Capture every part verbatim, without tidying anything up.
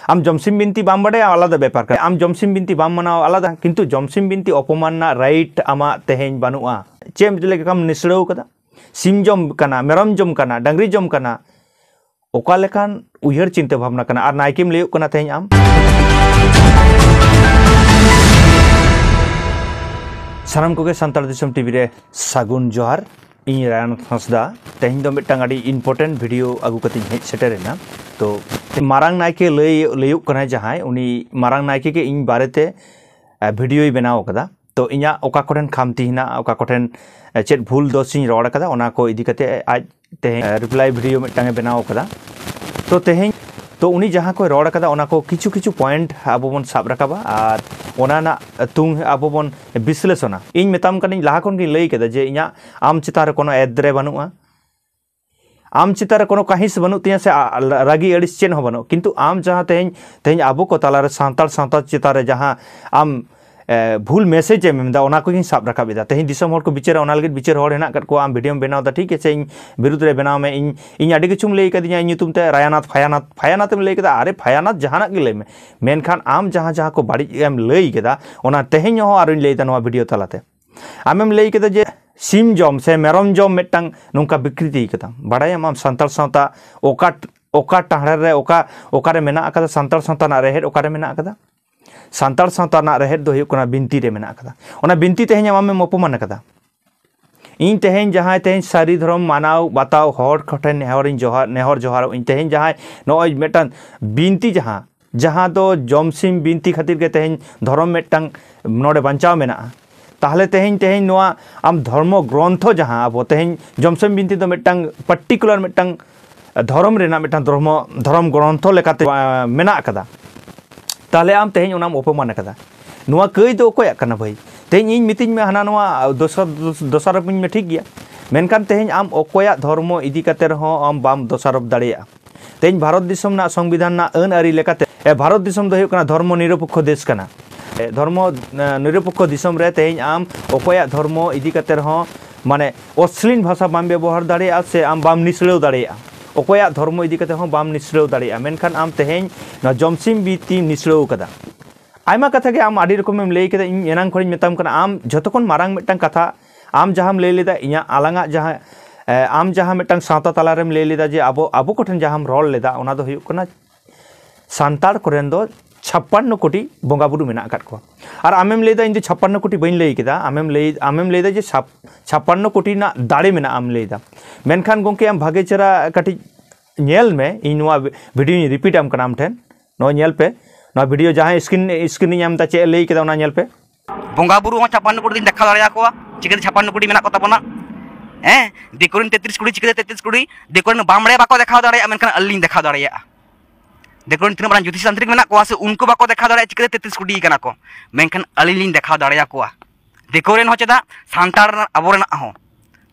ᱟᱢ ᱡᱚᱢᱥᱤᱢ ᱵᱤᱱᱛᱤ ᱵᱟᱢ ᱵᱟᱰᱟᱭᱟ, ᱟᱞᱟᱫᱟ ᱵᱮᱯᱟᱨ ᱠᱟᱱᱟ᱾ ᱟᱢ ᱡᱚᱢᱥᱤᱢ ᱵᱤᱱᱛᱤ ᱵᱟᱢ ᱢᱟᱱᱟᱣᱟ, ᱟᱞᱟᱫᱟ᱾ ᱠᱤᱱᱛᱩ ᱡᱚᱢᱥᱤᱢ ᱵᱤᱱᱛᱤ ᱚᱯᱚᱢᱟᱱ ᱨᱮᱱᱟᱜ ᱨᱟᱭᱤᱴ ᱟᱢᱟᱜ ᱛᱮᱦᱮᱧ ᱵᱟᱹᱱᱩᱜᱼᱟ᱾ ᱪᱮᱫ ᱞᱮᱠᱟᱢ ᱱᱤᱥᱲᱟᱹᱣ ᱠᱟᱫᱟ? ᱥᱤᱢ ᱡᱚᱢ ᱠᱟᱱᱟ, ᱢᱮᱨᱚᱢ ᱡᱚᱢ ᱠᱟᱱᱟ, ᱰᱟᱹᱝᱨᱤ ᱡᱚᱢ ᱠᱟᱱᱟ, ᱚᱠᱟ ᱞᱮᱠᱟᱱ ᱩᱭᱦᱟᱹᱨ ᱪᱤᱱᱛᱟᱹ ᱵᱷᱟᱵᱽᱱᱟ ᱠᱟᱱᱟ? ᱟᱨ ᱱᱟᱭᱠᱮᱢ ᱞᱟᱹᱭᱚᱜ ᱠᱟᱱᱟ ᱛᱮᱦᱮᱧ ᱟᱢ? ᱥᱟᱱᱟᱢ ᱠᱚᱜᱮ ᱥᱟᱱᱛᱟᱲ ᱫᱤᱥᱚᱢ ᱴᱤᱵᱷᱤ ᱨᱮ ᱥᱟᱹᱜᱩᱱ ᱡᱚᱦᱟᱨ᱾ ᱤᱧ ᱨᱟᱭᱟᱱ ᱦᱟᱸᱥᱫᱟ᱾ ᱛᱮᱦᱮᱧ ᱫᱚ ᱢᱤᱫᱴᱟᱝ ᱟᱹᱰᱤ ᱤᱢᱯᱚᱨᱴᱮᱱᱴ ᱵᱷᱤᱰᱤᱭᱳ ᱟᱹᱜᱩ ᱠᱟᱛᱮᱧ ᱦᱮᱡ ᱥᱮᱴᱮᱨ ᱮᱱᱟ᱾ ᱛᱚ, ᱢᱟᱨᱟᱝ ᱱᱟᱭᱠᱮ ᱞᱟᱹᱭ, ᱞᱟᱹᱭᱚᱜ ᱠᱟᱱᱟᱭ ᱡᱟᱦᱟᱸᱭ, ᱩᱱᱤ ᱢᱟᱨᱟᱝ ᱱᱟᱭᱠᱮ ᱜᱮ ᱤᱧ ᱵᱟᱨᱮᱛᱮ, ᱮ, ᱵᱷᱤᱰᱤᱭᱳᱭ ᱵᱮᱱᱟᱣ ᱟᱠᱟᱫᱟ᱾ ᱛᱚ, ᱤᱧᱟᱹᱜ ᱚᱠᱟ ᱠᱚᱴᱷᱮᱱ ᱠᱷᱟᱢᱛᱤ ᱦᱮᱱᱟᱜᱼᱟ, ᱚᱠᱟ ᱠᱚᱴᱷᱮᱱ, ᱮ, ᱪᱮᱫ ᱵᱷᱩᱞ ᱫᱚᱥ ᱤᱧ ᱨᱚᱲ ᱟᱠᱟᱫᱟ, ᱚᱱᱟ ᱠᱚ ᱤᱫᱤ ᱠᱟᱛᱮ ᱟᱡ ᱛᱮᱦᱮᱧ, ᱮ, ᱨᱤᱯᱞᱟᱭ ᱵᱷᱤᱰᱤᱭᱳ ᱢᱤᱫᱴᱟᱝ ᱮ ᱵᱮᱱᱟᱣ ᱟᱠᱟᱫᱟ᱾ ᱛᱚ, ᱛᱮᱦᱮᱧ, ᱛᱚ, ᱩᱱᱤ ᱡᱟᱦᱟᱸ ᱠᱚᱭ ᱨᱚᱲ ᱟᱠᱟᱫᱟ, ᱚᱱᱟ ᱠᱚ ᱠᱤᱪᱷᱩ ᱠᱤᱪᱷᱩ ᱯᱚᱭᱮᱱᱴ ᱟᱵᱚ ᱵᱚᱱ ᱥᱟᱵ ᱨᱟᱠᱟᱵᱟ ᱟᱨ ᱚᱱᱟ ᱨᱮᱱᱟᱜ ᱛᱩᱝ ᱟᱵᱚ ᱵᱚᱱ ᱵᱤᱥᱞᱮᱥᱚᱱᱟ᱾ ᱤᱧ ᱢᱮᱛᱟᱢ ᱠᱟᱹᱱᱟᱹᱧ, ᱞᱟᱦᱟ ᱠᱷᱚᱱ ᱜᱤᱧ ᱞᱟᱹᱭ ᱠᱮᱫᱟ ᱡᱮ ᱤᱧᱟᱹᱜ ᱟᱢ ᱪᱮᱛᱟᱱ ᱨᱮ ᱠᱳᱱᱳ ᱮᱫᱨᱮ ᱵᱟᱹᱱᱩᱜᱼᱟ, ᱟᱢ ᱪᱮᱛᱟᱱ ᱨᱮ ᱠᱳᱱᱳ ᱠᱟᱹᱦᱤᱥ ᱵᱟᱹᱱᱩᱜ ᱛᱤᱧᱟᱹ ᱥᱮ ᱟ-, ᱨᱟᱹᱜᱤ ᱟᱹᱲᱤᱥ ᱪᱮᱫ ᱦᱚᱸ ᱵᱟᱹᱱᱩᱜ, ᱠᱤᱱᱛᱩ ᱟᱢ ᱡᱟᱦᱟᱸ ᱛᱮᱦᱮᱧ, ᱛᱮᱦᱮᱧ ᱟᱵᱚ ᱠᱚ ᱛᱟᱞᱟᱨᱮ, ᱥᱟᱱᱛᱟᱲ ᱥᱟᱶᱛᱟ ᱪᱮᱛᱟᱱ ᱨᱮ ᱡᱟᱦᱟᱸ ᱟᱢ, ᱮ, ᱵᱷᱩᱞ ᱢᱮᱥᱮᱡᱽ ᱮᱢ ᱮᱢ ᱮᱫᱟ, ᱚᱱᱟ ᱠᱚᱜᱮᱧ ᱥᱟᱵ ᱨᱟᱠᱟᱵ ᱮᱫᱟ᱾ ᱛᱮᱦᱮᱧ ᱫᱤᱥᱚᱢ ᱦᱚᱲ ᱠᱚ ᱵᱤᱪᱟᱹᱨᱟ, ᱚᱱᱟ ᱞᱟᱹᱜᱤᱫ ᱵᱤᱪᱟᱹᱨ ᱦᱚᱲ ᱦᱮᱱᱟᱜ ᱟᱠᱟᱫ ᱠᱚᱣᱟ᱾ ᱟᱢ ᱵᱷᱤᱰᱤᱭᱳᱢ ᱵᱮᱱᱟᱣ ᱮᱫᱟ, ᱴᱷᱤᱠ ᱟᱪᱷᱮ, ᱤᱧ ᱵᱤᱨᱩᱫᱽ ᱨᱮ ᱵᱮᱱᱟᱣ ᱢᱮ, ᱤᱧ, ᱤᱧ ᱟᱹᱰᱤ ᱠᱤᱪᱷᱩᱢ ᱞᱟᱹᱭ ᱠᱟᱫᱤᱧᱟ ᱤᱧ ᱧᱩᱛᱩᱢ ᱛᱮ, ᱨᱟᱭᱟᱱᱟᱛ ᱯᱷᱟᱭᱟᱱᱟᱛ, ᱯᱷᱟᱭᱟᱱᱟᱛ ᱮᱢ ᱞᱟᱹᱭ ᱠᱮᱫᱟ᱾ ᱟᱨᱮ ᱯᱷᱟᱭᱟᱱᱟᱛ ᱡᱟᱦᱟᱱᱟᱜ ᱜᱮ ᱞᱟᱹᱭ ᱢᱮ, ᱢᱮᱱᱠᱷᱟᱱ ᱟᱢ ᱡᱟᱦᱟᱸ ᱡᱟᱦᱟᱸ ᱠᱚ ᱵᱟᱹᱲᱤᱡ ᱮᱢ ᱞᱟᱹᱭ ᱠᱮᱫᱟ, ᱚᱱᱟ ᱛᱮᱦᱮᱧ ᱦᱚᱸ ᱟᱨᱚᱧ ᱞᱟᱹᱭ ᱮᱫᱟ ᱱᱚᱣᱟ ᱵᱷᱤᱰᱤᱭᱳ ᱛᱟᱞᱟᱛᱮ᱾ ᱟᱢᱮᱢ ᱞᱟᱹᱭ ᱠᱮᱫᱟ ᱡᱮ ᱥᱤᱢ ᱡᱚᱢ ᱥᱮ ᱢᱮᱨᱚᱢ ᱡᱚᱢ ᱢᱤᱫᱴᱟᱝ ᱱᱚᱝᱠᱟ ᱵᱤᱠᱨᱤᱛᱤ ᱠᱟᱫᱟ᱾ ᱵᱟᱲᱟᱭᱟᱢ ᱟᱢ ᱥᱟᱱᱛᱟᱲ ᱥᱟᱶᱛᱟ ᱚᱠᱟ, ᱚᱠᱟ ᱴᱟᱦᱟᱨ ᱨᱮ, ᱚᱠᱟ, ᱚᱠᱟᱨᱮ ᱢᱮᱱᱟᱜ ᱟᱠᱟᱫᱟ? ᱥᱟᱱᱛᱟᱲ ᱥᱟᱶᱛᱟ ᱨᱮᱱᱟᱜ ᱨᱮᱦᱮᱫ ᱚᱠᱟᱨᱮ ᱢᱮᱱᱟᱜ ᱟᱠᱟᱫᱟ? ᱥᱟᱱᱛᱟᱲ ᱥᱟᱶᱛᱟ ᱨᱮᱱᱟᱜ ᱨᱮᱦᱮᱫ ᱫᱚ ᱦᱩᱭᱩᱜ ᱠᱟᱱᱟ ᱵᱤᱱᱛᱤ ᱨᱮ ᱢᱮᱱᱟᱜ ᱟᱠᱟᱫᱟ᱾ ᱚᱱᱟ ᱵᱤᱱᱛᱤ ᱛᱮᱦᱮᱧ ᱟᱢ ᱟᱢᱮᱢ ᱚᱯᱚᱢᱟᱱ ᱟᱠᱟᱫᱟ᱾ ᱤᱧ ᱛᱮᱦᱮᱧ ᱡᱟᱦᱟᱸᱭ ᱛᱮᱦᱮᱧ ᱥᱟᱹᱨᱤ ᱫᱷᱚᱨᱚᱢ ᱢᱟᱱᱟᱣ ᱵᱟᱛᱟᱣ ᱦᱚᱲ ᱠᱚᱴᱷᱮᱱ ᱱᱮᱦᱚᱨᱤᱧ ᱡᱚᱦᱟᱨ, ᱱᱮᱦᱚᱨ ᱡᱚᱦᱟᱨᱚᱜ ᱤᱧ ᱛᱮᱦᱮᱧ ᱡᱟᱦᱟᱸᱭ ᱱᱚᱜᱼᱚᱭ ᱢᱤᱫᱴᱟᱝ ᱵᱤᱱᱛᱤ, ᱡᱟᱦᱟᱸ, ᱡᱟᱦᱟᱸ ᱫᱚ ᱡᱚᱢᱥᱤᱢ ᱵᱤᱱᱛᱤ ᱠᱷᱟᱹᱛᱤᱨ ᱜᱮ ᱛᱮᱦᱮᱧ ᱫᱷᱚᱨᱚᱢ ᱢᱤᱫᱴᱟᱝ ᱱᱚᱰᱮ ᱵᱟᱧᱪᱟᱣ ᱢᱮᱱᱟᱜᱼᱟ᱾ ᱛᱟᱦᱞᱮ ᱛᱮᱦᱮᱧ, ᱛᱮᱦᱮᱧ ᱱᱚᱣᱟ ᱟᱢ ᱫᱷᱚᱨᱢᱚ ᱜᱨᱚᱱᱛᱷᱚ ᱡᱟᱦᱟᱸ ᱟᱵᱚ ᱛᱮᱦᱮᱧ ᱡᱚᱢᱥᱤᱢ ᱵᱤᱱᱛᱤ ᱫᱚ ᱢᱤᱫᱴᱟᱝ ᱯᱟᱨᱴᱤᱠᱩᱞᱟᱨ ᱢᱤᱫᱴᱟᱝ ᱫᱷᱚᱨᱚᱢ ᱨᱮᱱᱟᱜ ᱢᱤᱫᱴᱟᱝ ᱫᱷᱚᱨᱢᱚ, ᱫᱷᱚᱨᱚᱢ ᱜᱨᱚᱱᱛᱷᱚ ᱞᱮᱠᱟᱛᱮ, ᱟ, ᱢᱮᱱᱟᱜ ᱟᱠᱟᱫᱟ᱾ ᱛᱟᱦᱞᱮ ᱟᱢ ᱛᱮᱦᱮᱧ ᱚᱱᱟᱢ ᱚᱯᱚᱢᱟᱱ ᱟᱠᱟᱫᱟ᱾ ᱱᱚᱣᱟ ᱠᱟᱹᱭ ᱫᱚ ᱚᱠᱚᱭᱟᱜ ᱠᱟᱱᱟ ᱵᱷᱟᱹᱭ? ᱛᱮᱦᱮᱧ ᱤᱧ ᱢᱤᱛᱟᱹᱧ ᱢᱮ ᱦᱟᱱᱟ ᱱᱚᱣᱟ ᱫᱚᱥᱟᱨ, ᱫᱚᱥᱟᱨᱚᱯᱤᱧ ᱢᱮ, ᱴᱷᱤᱠ ᱜᱮᱭᱟ, ᱢᱮᱱᱠᱷᱟᱱ ᱛᱮᱦᱮᱧ ᱟᱢ ᱚᱠᱚᱭᱟᱜ ᱫᱷᱚᱨᱢᱚ ᱤᱫᱤ ᱠᱟᱛᱮ ᱨᱮᱦᱚᱸ ᱟᱢ ᱵᱟᱢ ᱫᱚᱥᱟᱨᱚᱯ ᱫᱟᱲᱮᱭᱟᱜᱼᱟ᱾ ᱛᱮᱦᱮᱧ ᱵᱷᱟᱨᱚᱛ ᱫᱤᱥᱚᱢ ᱨᱮᱱᱟᱜ ᱥᱚᱝᱵᱤᱫᱷᱟᱱ ᱨᱮᱱᱟᱜ ᱟᱹᱱ ᱟᱹᱨᱤ ᱞᱮᱠᱟᱛᱮ, ᱮ, ᱵᱷᱟᱨᱚᱛ ᱫᱤᱥᱚᱢ ᱫᱚ ᱦᱩᱭᱩᱜ ᱠᱟᱱᱟ ᱫᱷᱚᱨᱢᱚ ᱱᱤᱨᱚᱯᱮᱠᱠᱷᱚ ᱫᱮᱥ ᱠᱟᱱᱟ᱾ ᱮ, ᱫᱷᱚᱨᱢᱚ, ᱮ, ᱱᱤᱨᱚᱯᱮᱠᱠᱷᱚ ᱫᱤᱥᱚᱢ ᱨᱮ ᱛᱮᱦᱮᱧ ᱟᱢ ᱚᱠᱚᱭᱟᱜ ᱫᱷᱚᱨᱢᱚ ᱤᱫᱤ ᱠᱟᱛᱮ ᱨᱮᱦᱚᱸ, ᱢᱟᱱᱮ, ᱚᱥᱞᱤᱞ ᱵᱷᱟᱥᱟ ᱵᱟᱢ ᱵᱮᱵᱚᱦᱟᱨ ᱫᱟᱲᱮᱭᱟᱜᱼᱟ ᱥᱮ ᱟᱢ ᱵᱟᱢ ᱱᱤᱥᱲᱟᱹᱣ ᱫᱟᱲᱮᱭᱟᱜᱼᱟ᱾ ᱚᱠᱚᱭᱟᱜ ᱫᱷᱚᱨᱢᱚ ᱤᱫᱤ ᱠᱟᱛᱮ ᱦᱚᱸ ᱵᱟᱢ ᱱᱤᱥᱲᱟᱹᱣ ᱫᱟᱲᱮᱭᱟᱜᱼᱟ, ᱢᱮᱱᱠᱷᱟᱱ ᱟᱢ ᱛᱮᱦᱮᱧ ᱱᱚᱣᱟ ᱡᱚᱢᱥᱤᱢ ᱵᱤᱱᱛᱤᱢ ᱱᱤᱥᱲᱟᱹᱣ ᱠᱟᱫᱟ᱾ ᱟᱭᱢᱟ ᱠᱟᱛᱷᱟ ᱜᱮ ᱟᱢ ᱟᱹᱰᱤ ᱨᱚᱠᱚᱢᱮᱢ ᱞᱟᱹᱭ ᱠᱮᱫᱟ᱾ ᱤᱧ ᱮᱱᱟᱝ ᱠᱷᱚᱱᱤᱧ ᱢᱮᱛᱟᱢ ᱠᱟᱱᱟ, ᱟᱢ ᱡᱷᱚᱛᱚ ᱠᱷᱚᱱ ᱢᱟᱨᱟᱝ ᱢᱤᱫᱴᱟᱝ ᱠᱟᱛᱷᱟ ᱟᱢ ᱡᱟᱦᱟᱸᱢ ᱞᱟᱹᱭ ᱞᱮᱫᱟ, ᱤᱧᱟᱹᱜ ᱟᱞᱟᱝᱟᱜ ᱡᱟᱦᱟᱸ ᱮ, ᱟᱢ ᱡᱟᱦᱟᱸ ᱢᱤᱫᱴᱟᱝ ᱥᱟᱶᱛᱟ ᱛᱟᱞᱟᱨᱮᱢ ᱞᱟᱹᱭ ᱞᱮᱫᱟ ᱡᱮ ᱟᱵᱚ ᱟᱵᱚ ᱠᱚᱴᱷᱮᱱ ᱡᱟᱦᱟᱸᱢ ᱨᱚᱲ ᱞᱮᱫᱟ, ᱚᱱᱟ ᱫᱚ ᱦᱩᱭᱩᱜ ᱠᱟᱱᱟ ᱥᱟᱱᱛᱟᱲ ᱠᱚᱨᱮᱱ ᱫᱚ ᱪᱷᱟᱯᱯᱟᱱᱱᱚ ᱠᱳᱴᱤ ᱵᱚᱸᱜᱟ ᱵᱩᱨᱩ ᱢᱮᱱᱟᱜ ᱟᱠᱟᱫ ᱠᱚᱣᱟ᱾ ᱟᱨ ᱟᱢᱮᱢ ᱞᱟᱹᱭᱫᱟ ᱤᱧ ᱫᱚ ᱪᱷᱟᱯᱯᱟᱱᱱᱚ ᱠᱳᱴᱤ ᱵᱟᱹᱧ ᱞᱟᱹᱭ ᱠᱮᱫᱟ, ᱟᱢᱮᱢ ᱞᱟᱹᱭ ᱟᱢᱮᱢ ᱞᱟᱹᱭᱫᱟ ᱡᱮ ᱪᱷᱟᱯ- ᱪᱷᱟᱯᱯᱟᱱᱱᱚ ᱠᱳᱴᱤ ᱨᱮᱱᱟᱜ ᱫᱟᱲᱮ ᱢᱮᱱᱟᱜᱼᱟ ᱟᱢ ᱞᱟᱹᱭᱫᱟ᱾ ᱢᱮᱱᱠᱷᱟᱱ ᱜᱚᱢᱠᱮ, ᱟᱢ ᱵᱷᱟᱜᱮ ᱪᱮᱦᱨᱟ ᱠᱟᱹᱴᱤᱡ ᱧᱮᱞ ᱢᱮ, ᱤᱧ ᱱᱚᱣᱟ ᱵᱷᱤᱰᱤᱭᱳᱧ ᱨᱤᱯᱤᱴ ᱟᱢ ᱠᱟᱱᱟ ᱟᱢ ᱴᱷᱮᱱ᱾ ᱱᱚᱣᱟ ᱧᱮᱞ ᱯᱮ, ᱱᱚᱣᱟ ᱵᱷᱤᱰᱤᱭᱳ ᱡᱟᱦᱟᱸᱭ ᱥᱠᱨᱤᱱ ᱥᱠᱨᱤᱱᱤᱧ ᱮᱢ ᱮᱫᱟ, ᱪᱮᱫ ᱮ ᱞᱟᱹᱭ ᱠᱮᱫᱟ ᱚᱱᱟ ᱧᱮᱞ ᱯᱮ᱾ ᱵᱚᱸᱜᱟ ᱵᱩᱨᱩ ᱦᱚᱸ ᱪᱷᱟᱯᱟᱱᱱᱚ ᱠᱳᱴᱤ ᱫᱚᱧ ᱫᱮᱠᱷᱟᱣ ᱫᱟᱲᱮᱭᱟᱠᱚᱣᱟ᱾ ᱪᱤᱠᱟᱹᱛᱮ ᱪᱷᱟᱯᱟᱱᱱᱚ ᱠᱳᱴᱤ ᱢᱮᱱᱟᱜ ᱠᱚ ᱛᱟᱵᱚᱱᱟ? ᱦᱮᱸ, ᱫᱤᱠᱩ ᱨᱮᱱ ᱛᱮᱛᱨᱤᱥ ᱠᱳᱴᱤ, ᱪᱤᱠᱟᱹᱛᱮ ᱛᱮᱛᱨᱤᱥ ᱠᱳᱴᱤ? ᱫᱤᱠᱩ ᱨᱮᱱ ᱵᱟᱢᱲᱮ ᱵᱟᱠᱚ ᱫᱮᱠᱷᱟᱣ ᱫᱟᱲᱮᱭᱟᱜᱼᱟ, ᱢᱮᱱᱠᱷᱟᱱ ᱟᱹᱞᱤᱧ ᱞᱤᱧ ᱫᱮᱠᱷᱟᱣ ᱫᱟᱲᱮᱭᱟᱜᱼᱟ᱾ ᱫᱤᱠᱩ ᱨᱮᱱ ᱛᱤᱱᱟᱹᱜ ᱢᱟᱨᱟᱝ ᱡᱳᱛᱤᱥ ᱛᱟᱱᱛᱨᱤᱠ ᱢᱮᱱᱟᱜ ᱠᱚᱣᱟ ᱥᱮ, ᱩᱱᱠᱩ ᱵᱟᱠᱚ ᱫᱮᱠᱷᱟᱣ ᱫᱟᱲᱮᱭᱟᱜᱼᱟ ᱪᱤᱠᱟᱹᱛᱮ ᱛᱮᱛᱨᱤᱥ ᱠᱳᱴᱤ ᱠᱟᱱᱟ ᱠᱚ, ᱢᱮᱱᱠᱷᱟᱱ ᱟᱹᱞᱤᱧ ᱞᱤᱧ ᱫᱮᱠᱷᱟᱣ ᱫᱟᱲᱮᱭᱟᱠᱚᱣᱟ᱾ ᱫᱤᱠᱩ ᱨᱮᱱ ᱦᱚᱸ ᱪᱮᱫᱟᱜ, ᱥᱟᱱᱛᱟᱲ ᱨᱮᱱ, ᱟᱵᱚ ᱨᱮᱱᱟᱜ ᱦᱚᱸ,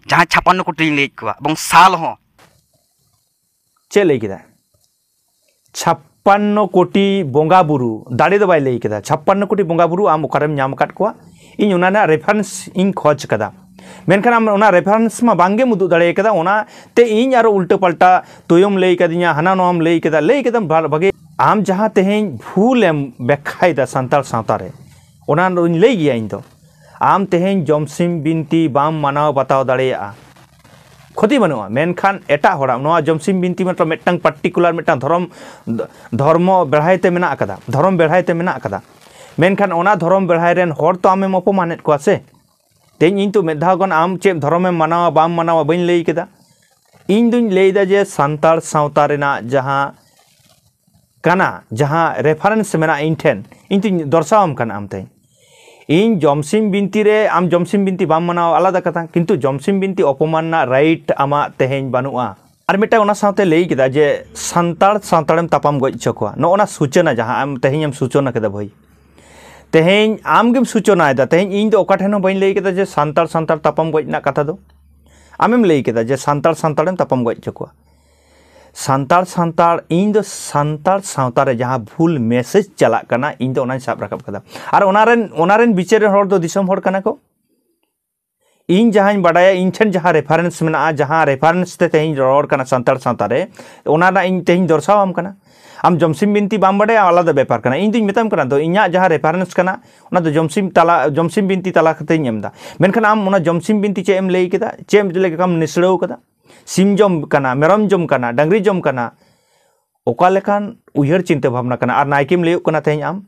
ᱡᱟᱦᱟᱸ ᱪᱷᱟᱯᱟᱱᱱᱚ ᱠᱳᱴᱤ ᱞᱤᱧ ᱞᱟᱹᱭᱮᱫ ᱠᱚᱣᱟ, ᱮᱵᱚᱝ ᱥᱟᱞ ᱦᱚᱸ᱾ ᱪᱮᱫ ᱞᱟᱹᱭ ᱠᱮᱫᱟ? ᱪᱷᱟᱯᱯᱟᱱᱱᱚ ᱠᱳᱴᱤ ᱵᱚᱸᱜᱟ ᱵᱩᱨᱩ, ᱫᱟᱲᱮ ᱫᱚ ᱵᱟᱭ ᱞᱟᱹᱭ ᱠᱮᱫᱟ᱾ ᱪᱷᱟᱯᱯᱟᱱᱱᱚ ᱠᱳᱴᱤ ᱵᱚᱸᱜᱟ ᱵᱩᱨᱩ ᱟᱢ ᱚᱠᱟᱨᱮᱢ ᱧᱟᱢ ᱟᱠᱟᱫ ᱠᱚᱣᱟ? ᱤᱧ ᱚᱱᱟ ᱨᱮᱱᱟᱜ ᱨᱮᱯᱷᱟᱨᱮᱱᱥ ᱤᱧ ᱠᱷᱚᱡᱽ ᱠᱟᱫᱟ, ᱢᱮᱱᱠᱷᱟᱱ ᱟᱢ ᱚᱱᱟ ᱨᱮᱯᱷᱟᱨᱮᱱᱥ ᱢᱟ ᱵᱟᱝᱜᱮᱢ ᱩᱫᱩᱜ ᱫᱟᱲᱮ ᱠᱟᱫᱟ᱾ ᱚᱱᱟᱛᱮ ᱤᱧ ᱟᱨᱚ ᱩᱞᱴᱟᱹ ᱯᱟᱞᱴᱟ ᱛᱩᱭᱩᱢ ᱞᱟᱹᱭ ᱠᱟᱫᱤᱧᱟ, ᱦᱟᱱᱟ ᱱᱚᱣᱟᱢ ᱞᱟᱹᱭ ᱠᱮᱫᱟ, ᱞᱟᱹᱭ ᱠᱮᱫᱟᱢ ᱵᱷᱟ- ᱵᱷᱟᱜᱮ᱾ ᱟᱢ ᱡᱟᱦᱟᱸ ᱛᱮᱦᱮᱧ ᱵᱷᱩᱞᱮᱢ ᱵᱮᱠᱠᱷᱟᱭᱮᱫᱟ ᱥᱟᱱᱛᱟᱲ ᱥᱟᱶᱛᱟ ᱨᱮ, ᱚᱱᱟ ᱫᱚᱧ ᱞᱟᱹᱭ ᱜᱮᱭᱟ ᱤᱧ ᱫᱚ᱾ ᱟᱢ ᱛᱮᱦᱮᱧ ᱡᱚᱢᱥᱤᱢ ᱵᱤᱱᱛᱤ ᱵᱟᱢ ᱢᱟᱱᱟᱣ ᱵᱟᱛᱟᱣ ᱫᱟᱲᱮᱭᱟᱜᱼᱟ, ᱠᱷᱚᱛᱤ ᱵᱟᱹᱱᱩᱜᱼᱟ, ᱢᱮᱱᱠᱷᱟᱱ ᱮᱴᱟᱜ ᱦᱚᱲᱟᱜ ᱱᱚᱣᱟ ᱡᱚᱢᱥᱤᱢ ᱵᱤᱱᱛᱤ ᱢᱟᱛᱨᱚ ᱢᱤᱫᱴᱟᱝ ᱯᱟᱨᱴᱤᱠᱩᱞᱟᱨ ᱢᱤᱫᱴᱟᱝ ᱫᱷᱚᱨᱚᱢ, ᱫᱷᱚᱨᱢᱚ ᱵᱮᱲᱦᱟᱭ ᱛᱮ ᱢᱮᱱᱟᱜ ᱟᱠᱟᱫᱟ, ᱫᱷᱚᱨᱚᱢ ᱵᱮᱲᱦᱟᱭ ᱛᱮ ᱢᱮᱱᱟᱜ ᱟᱠᱟᱫᱟ᱾ ᱢᱮᱱᱠᱷᱟᱱ ᱚᱱᱟ ᱫᱷᱚᱨᱚᱢ ᱵᱮᱲᱦᱟᱭ ᱨᱮᱱ ᱦᱚᱲ ᱛᱚ ᱟᱢᱮᱢ ᱚᱯᱚᱢᱟᱱᱮᱫ ᱠᱚᱣᱟ ᱥᱮ᱾ ᱛᱮᱦᱮᱧ ᱤᱧ ᱛᱚ ᱢᱤᱫ ᱫᱷᱟᱣ ᱜᱟᱱ ᱟᱢ ᱪᱮᱫ ᱫᱷᱚᱨᱚᱢᱮᱢ ᱢᱟᱱᱟᱣᱟ ᱵᱟᱢ ᱢᱟᱱᱟᱣᱟ ᱵᱟᱹᱧ ᱞᱟᱹᱭ ᱠᱮᱫᱟ᱾ ᱤᱧ ᱫᱩᱧ ᱞᱟᱹᱭᱫᱟ ᱡᱮ ᱥᱟᱱᱛᱟᱲ ᱥᱟᱶᱛᱟ ᱨᱮᱱᱟᱜ ᱡᱟᱦᱟᱸ ᱠᱟᱱᱟ, ᱡᱟᱦᱟᱸ ᱨᱮᱯᱷᱟᱨᱮᱱᱥ ᱢᱮᱱᱟᱜᱼᱟ ᱤᱧ ᱴᱷᱮᱱ, ᱤᱧ ᱛᱚᱧ ᱫᱚᱨᱥᱟᱣᱟᱢ ᱠᱟᱱᱟ ᱟᱢ ᱛᱮᱦᱮᱧ᱾ ᱤᱧ ᱡᱚᱢᱥᱤᱢ ᱵᱤᱱᱛᱤ ᱨᱮ, ᱟᱢ ᱡᱚᱢᱥᱤᱢ ᱵᱤᱱᱛᱤ ᱵᱟᱢ ᱢᱟᱱᱟᱣᱟ ᱟᱞᱟᱫᱟ ᱠᱟᱛᱷᱟ, ᱠᱤᱱᱛᱩ ᱡᱚᱢᱥᱤᱢ ᱵᱤᱱᱛᱤ ᱚᱯᱚᱢᱟᱱ ᱨᱮᱱᱟᱜ ᱨᱟᱭᱤᱴ ᱟᱢᱟᱜ ᱛᱮᱦᱮᱧ ᱵᱟᱹᱱᱩᱜᱼᱟ᱾ ᱟᱨ ᱢᱤᱫᱴᱟᱝ ᱚᱱᱟ ᱥᱟᱶᱛᱮ ᱞᱟᱹᱭ ᱠᱮᱫᱟ ᱡᱮ ᱥᱟᱱᱛᱟᱲ ᱥᱟᱱᱛᱟᱲᱮᱢ ᱛᱟᱯᱟᱢ ᱜᱚᱡ ᱦᱚᱪᱚ ᱠᱚᱣᱟ, ᱱᱚᱜᱼᱚ ᱱᱟ ᱥᱩᱪᱚᱱᱟ ᱡᱟᱦᱟᱸ ᱟᱢ ᱛᱮᱦᱮᱧ ᱮᱢ ᱥᱩᱪᱚᱱᱟ ᱠᱮᱫᱟ ᱵᱷᱟᱹᱭ, ᱛᱮᱦᱮᱧ ᱟᱢ ᱜᱮᱢ ᱥᱩᱪᱚᱱᱟᱭᱮᱫᱟ᱾ ᱛᱮᱦᱮᱧ ᱤᱧ ᱫᱚ ᱚᱠᱟ ᱴᱷᱮᱱ ᱦᱚᱸ ᱵᱟᱹᱧ ᱞᱟᱹᱭ ᱠᱮᱫᱟ ᱡᱮ ᱥᱟᱱᱛᱟᱲ ᱥᱟᱱᱛᱟᱲ ᱛᱟᱯᱟᱢ ᱜᱚᱡ ᱨᱮᱱᱟᱜ ᱠᱟᱛᱷᱟ ᱫᱚ᱾ ᱟᱢᱮᱢ ᱞᱟᱹᱭ ᱠᱮᱫᱟ ᱡᱮ ᱥᱟᱱᱛᱟᱲ ᱥᱟᱱᱛᱟᱲᱮᱢ ᱛᱟᱯᱟᱢ ᱜᱚᱡ ᱦᱚᱪᱚ ᱠᱚᱣᱟ᱾ ᱥᱟᱱᱛᱟᱲ ᱥᱟᱱᱛᱟᱲ, ᱤᱧ ᱫᱚ ᱥᱟᱱᱛᱟᱲ ᱥᱟᱶᱛᱟ ᱨᱮ ᱡᱟᱦᱟᱸ ᱵᱷᱩᱞ ᱢᱮᱥᱮᱡᱽ ᱪᱟᱞᱟᱜ ᱠᱟᱱᱟ, ᱤᱧ ᱫᱚ ᱚᱱᱟᱧ ᱥᱟᱵ ᱨᱟᱠᱟᱵ ᱠᱟᱫᱟ᱾ ᱟᱨ ᱚᱱᱟ ᱨᱮᱱ, ᱚᱱᱟ ᱨᱮᱱ ᱵᱤᱪᱟᱹᱨ ᱨᱮᱱ ᱦᱚᱲ ᱫᱚ ᱫᱤᱥᱚᱢ ᱦᱚᱲ ᱠᱟᱱᱟ ᱠᱚ᱾ ᱤᱧ ᱡᱟᱦᱟᱸᱧ ᱵᱟᱰᱟᱭᱟ, ᱤᱧ ᱴᱷᱮᱱ ᱡᱟᱦᱟᱸ ᱨᱮᱯᱷᱟᱨᱮᱱᱥ ᱢᱮᱱᱟᱜᱼᱟ, ᱡᱟᱦᱟᱸ ᱨᱮᱯᱷᱟᱨᱮᱱᱥ ᱛᱮ ᱛᱮᱦᱮᱧ ᱨᱚᱲ ᱠᱟᱱᱟ ᱥᱟᱱᱛᱟᱲ ᱥᱟᱶᱛᱟ ᱨᱮ, ᱚᱱᱟ ᱨᱮᱱᱟᱜ ᱤᱧ ᱛᱮᱦᱮᱧ ᱫᱚᱨᱥᱟᱣᱟᱢ ᱠᱟᱱᱟ᱾ ᱟᱢ ᱡᱚᱢᱥᱤᱢ ᱵᱤᱱᱛᱤ ᱵᱟᱢ ᱵᱟᱰᱟᱭᱟ, ᱟᱞᱟᱫᱟ ᱵᱮᱯᱟᱨ ᱠᱟᱱᱟ᱾ ᱤᱧ ᱫᱩᱧ ᱢᱮᱛᱟᱢ ᱠᱟᱱᱟ, ᱫᱚ ᱤᱧᱟᱹᱜ ᱡᱟᱦᱟᱸ ᱨᱮᱯᱷᱟᱨᱮᱱᱥ ᱠᱟᱱᱟ, ᱚᱱᱟ ᱫᱚ ᱡᱚᱢᱥᱤᱢ ᱛᱟᱞᱟ, ᱡᱚᱢᱥᱤᱢ ᱵᱤᱱᱛᱤ ᱛᱟᱞᱟ ᱠᱟᱛᱮᱧ ᱮᱢ ᱮᱫᱟ᱾ ᱢᱮᱱᱠᱷᱟᱱ ᱟᱢ ᱚᱱᱟ ᱡᱚᱢᱥᱤᱢ ᱵᱤᱱᱛᱤ ᱪᱮᱫ ᱮᱢ ᱞᱟᱹᱭ ᱠᱮᱫᱟ? ᱪᱮᱫ ᱮᱢ ᱞᱮᱠᱟᱢ ᱱᱤᱥᱲᱟᱹᱣ ᱠᱟᱫᱟ? ᱥᱤᱢ ᱡᱚᱢ ᱠᱟᱱᱟ, ᱢᱮᱨᱚᱢ ᱡᱚᱢ ᱠᱟᱱᱟ, ᱰᱟᱝᱨᱤ ᱡᱚᱢ ᱠᱟᱱᱟ, ᱚᱠᱟ ᱞᱮᱠᱟᱱ ᱩᱭᱦᱟᱹᱨ ᱪᱤᱱᱛᱟᱹ ᱵᱷᱟᱵᱽᱱᱟ ᱠᱟᱱᱟ? ᱟᱨ ᱱᱟᱭᱠᱮᱢ ᱞᱟᱹᱭᱚᱜ ᱠᱟᱱᱟ ᱛᱮᱦᱮᱧ ᱟᱢ᱾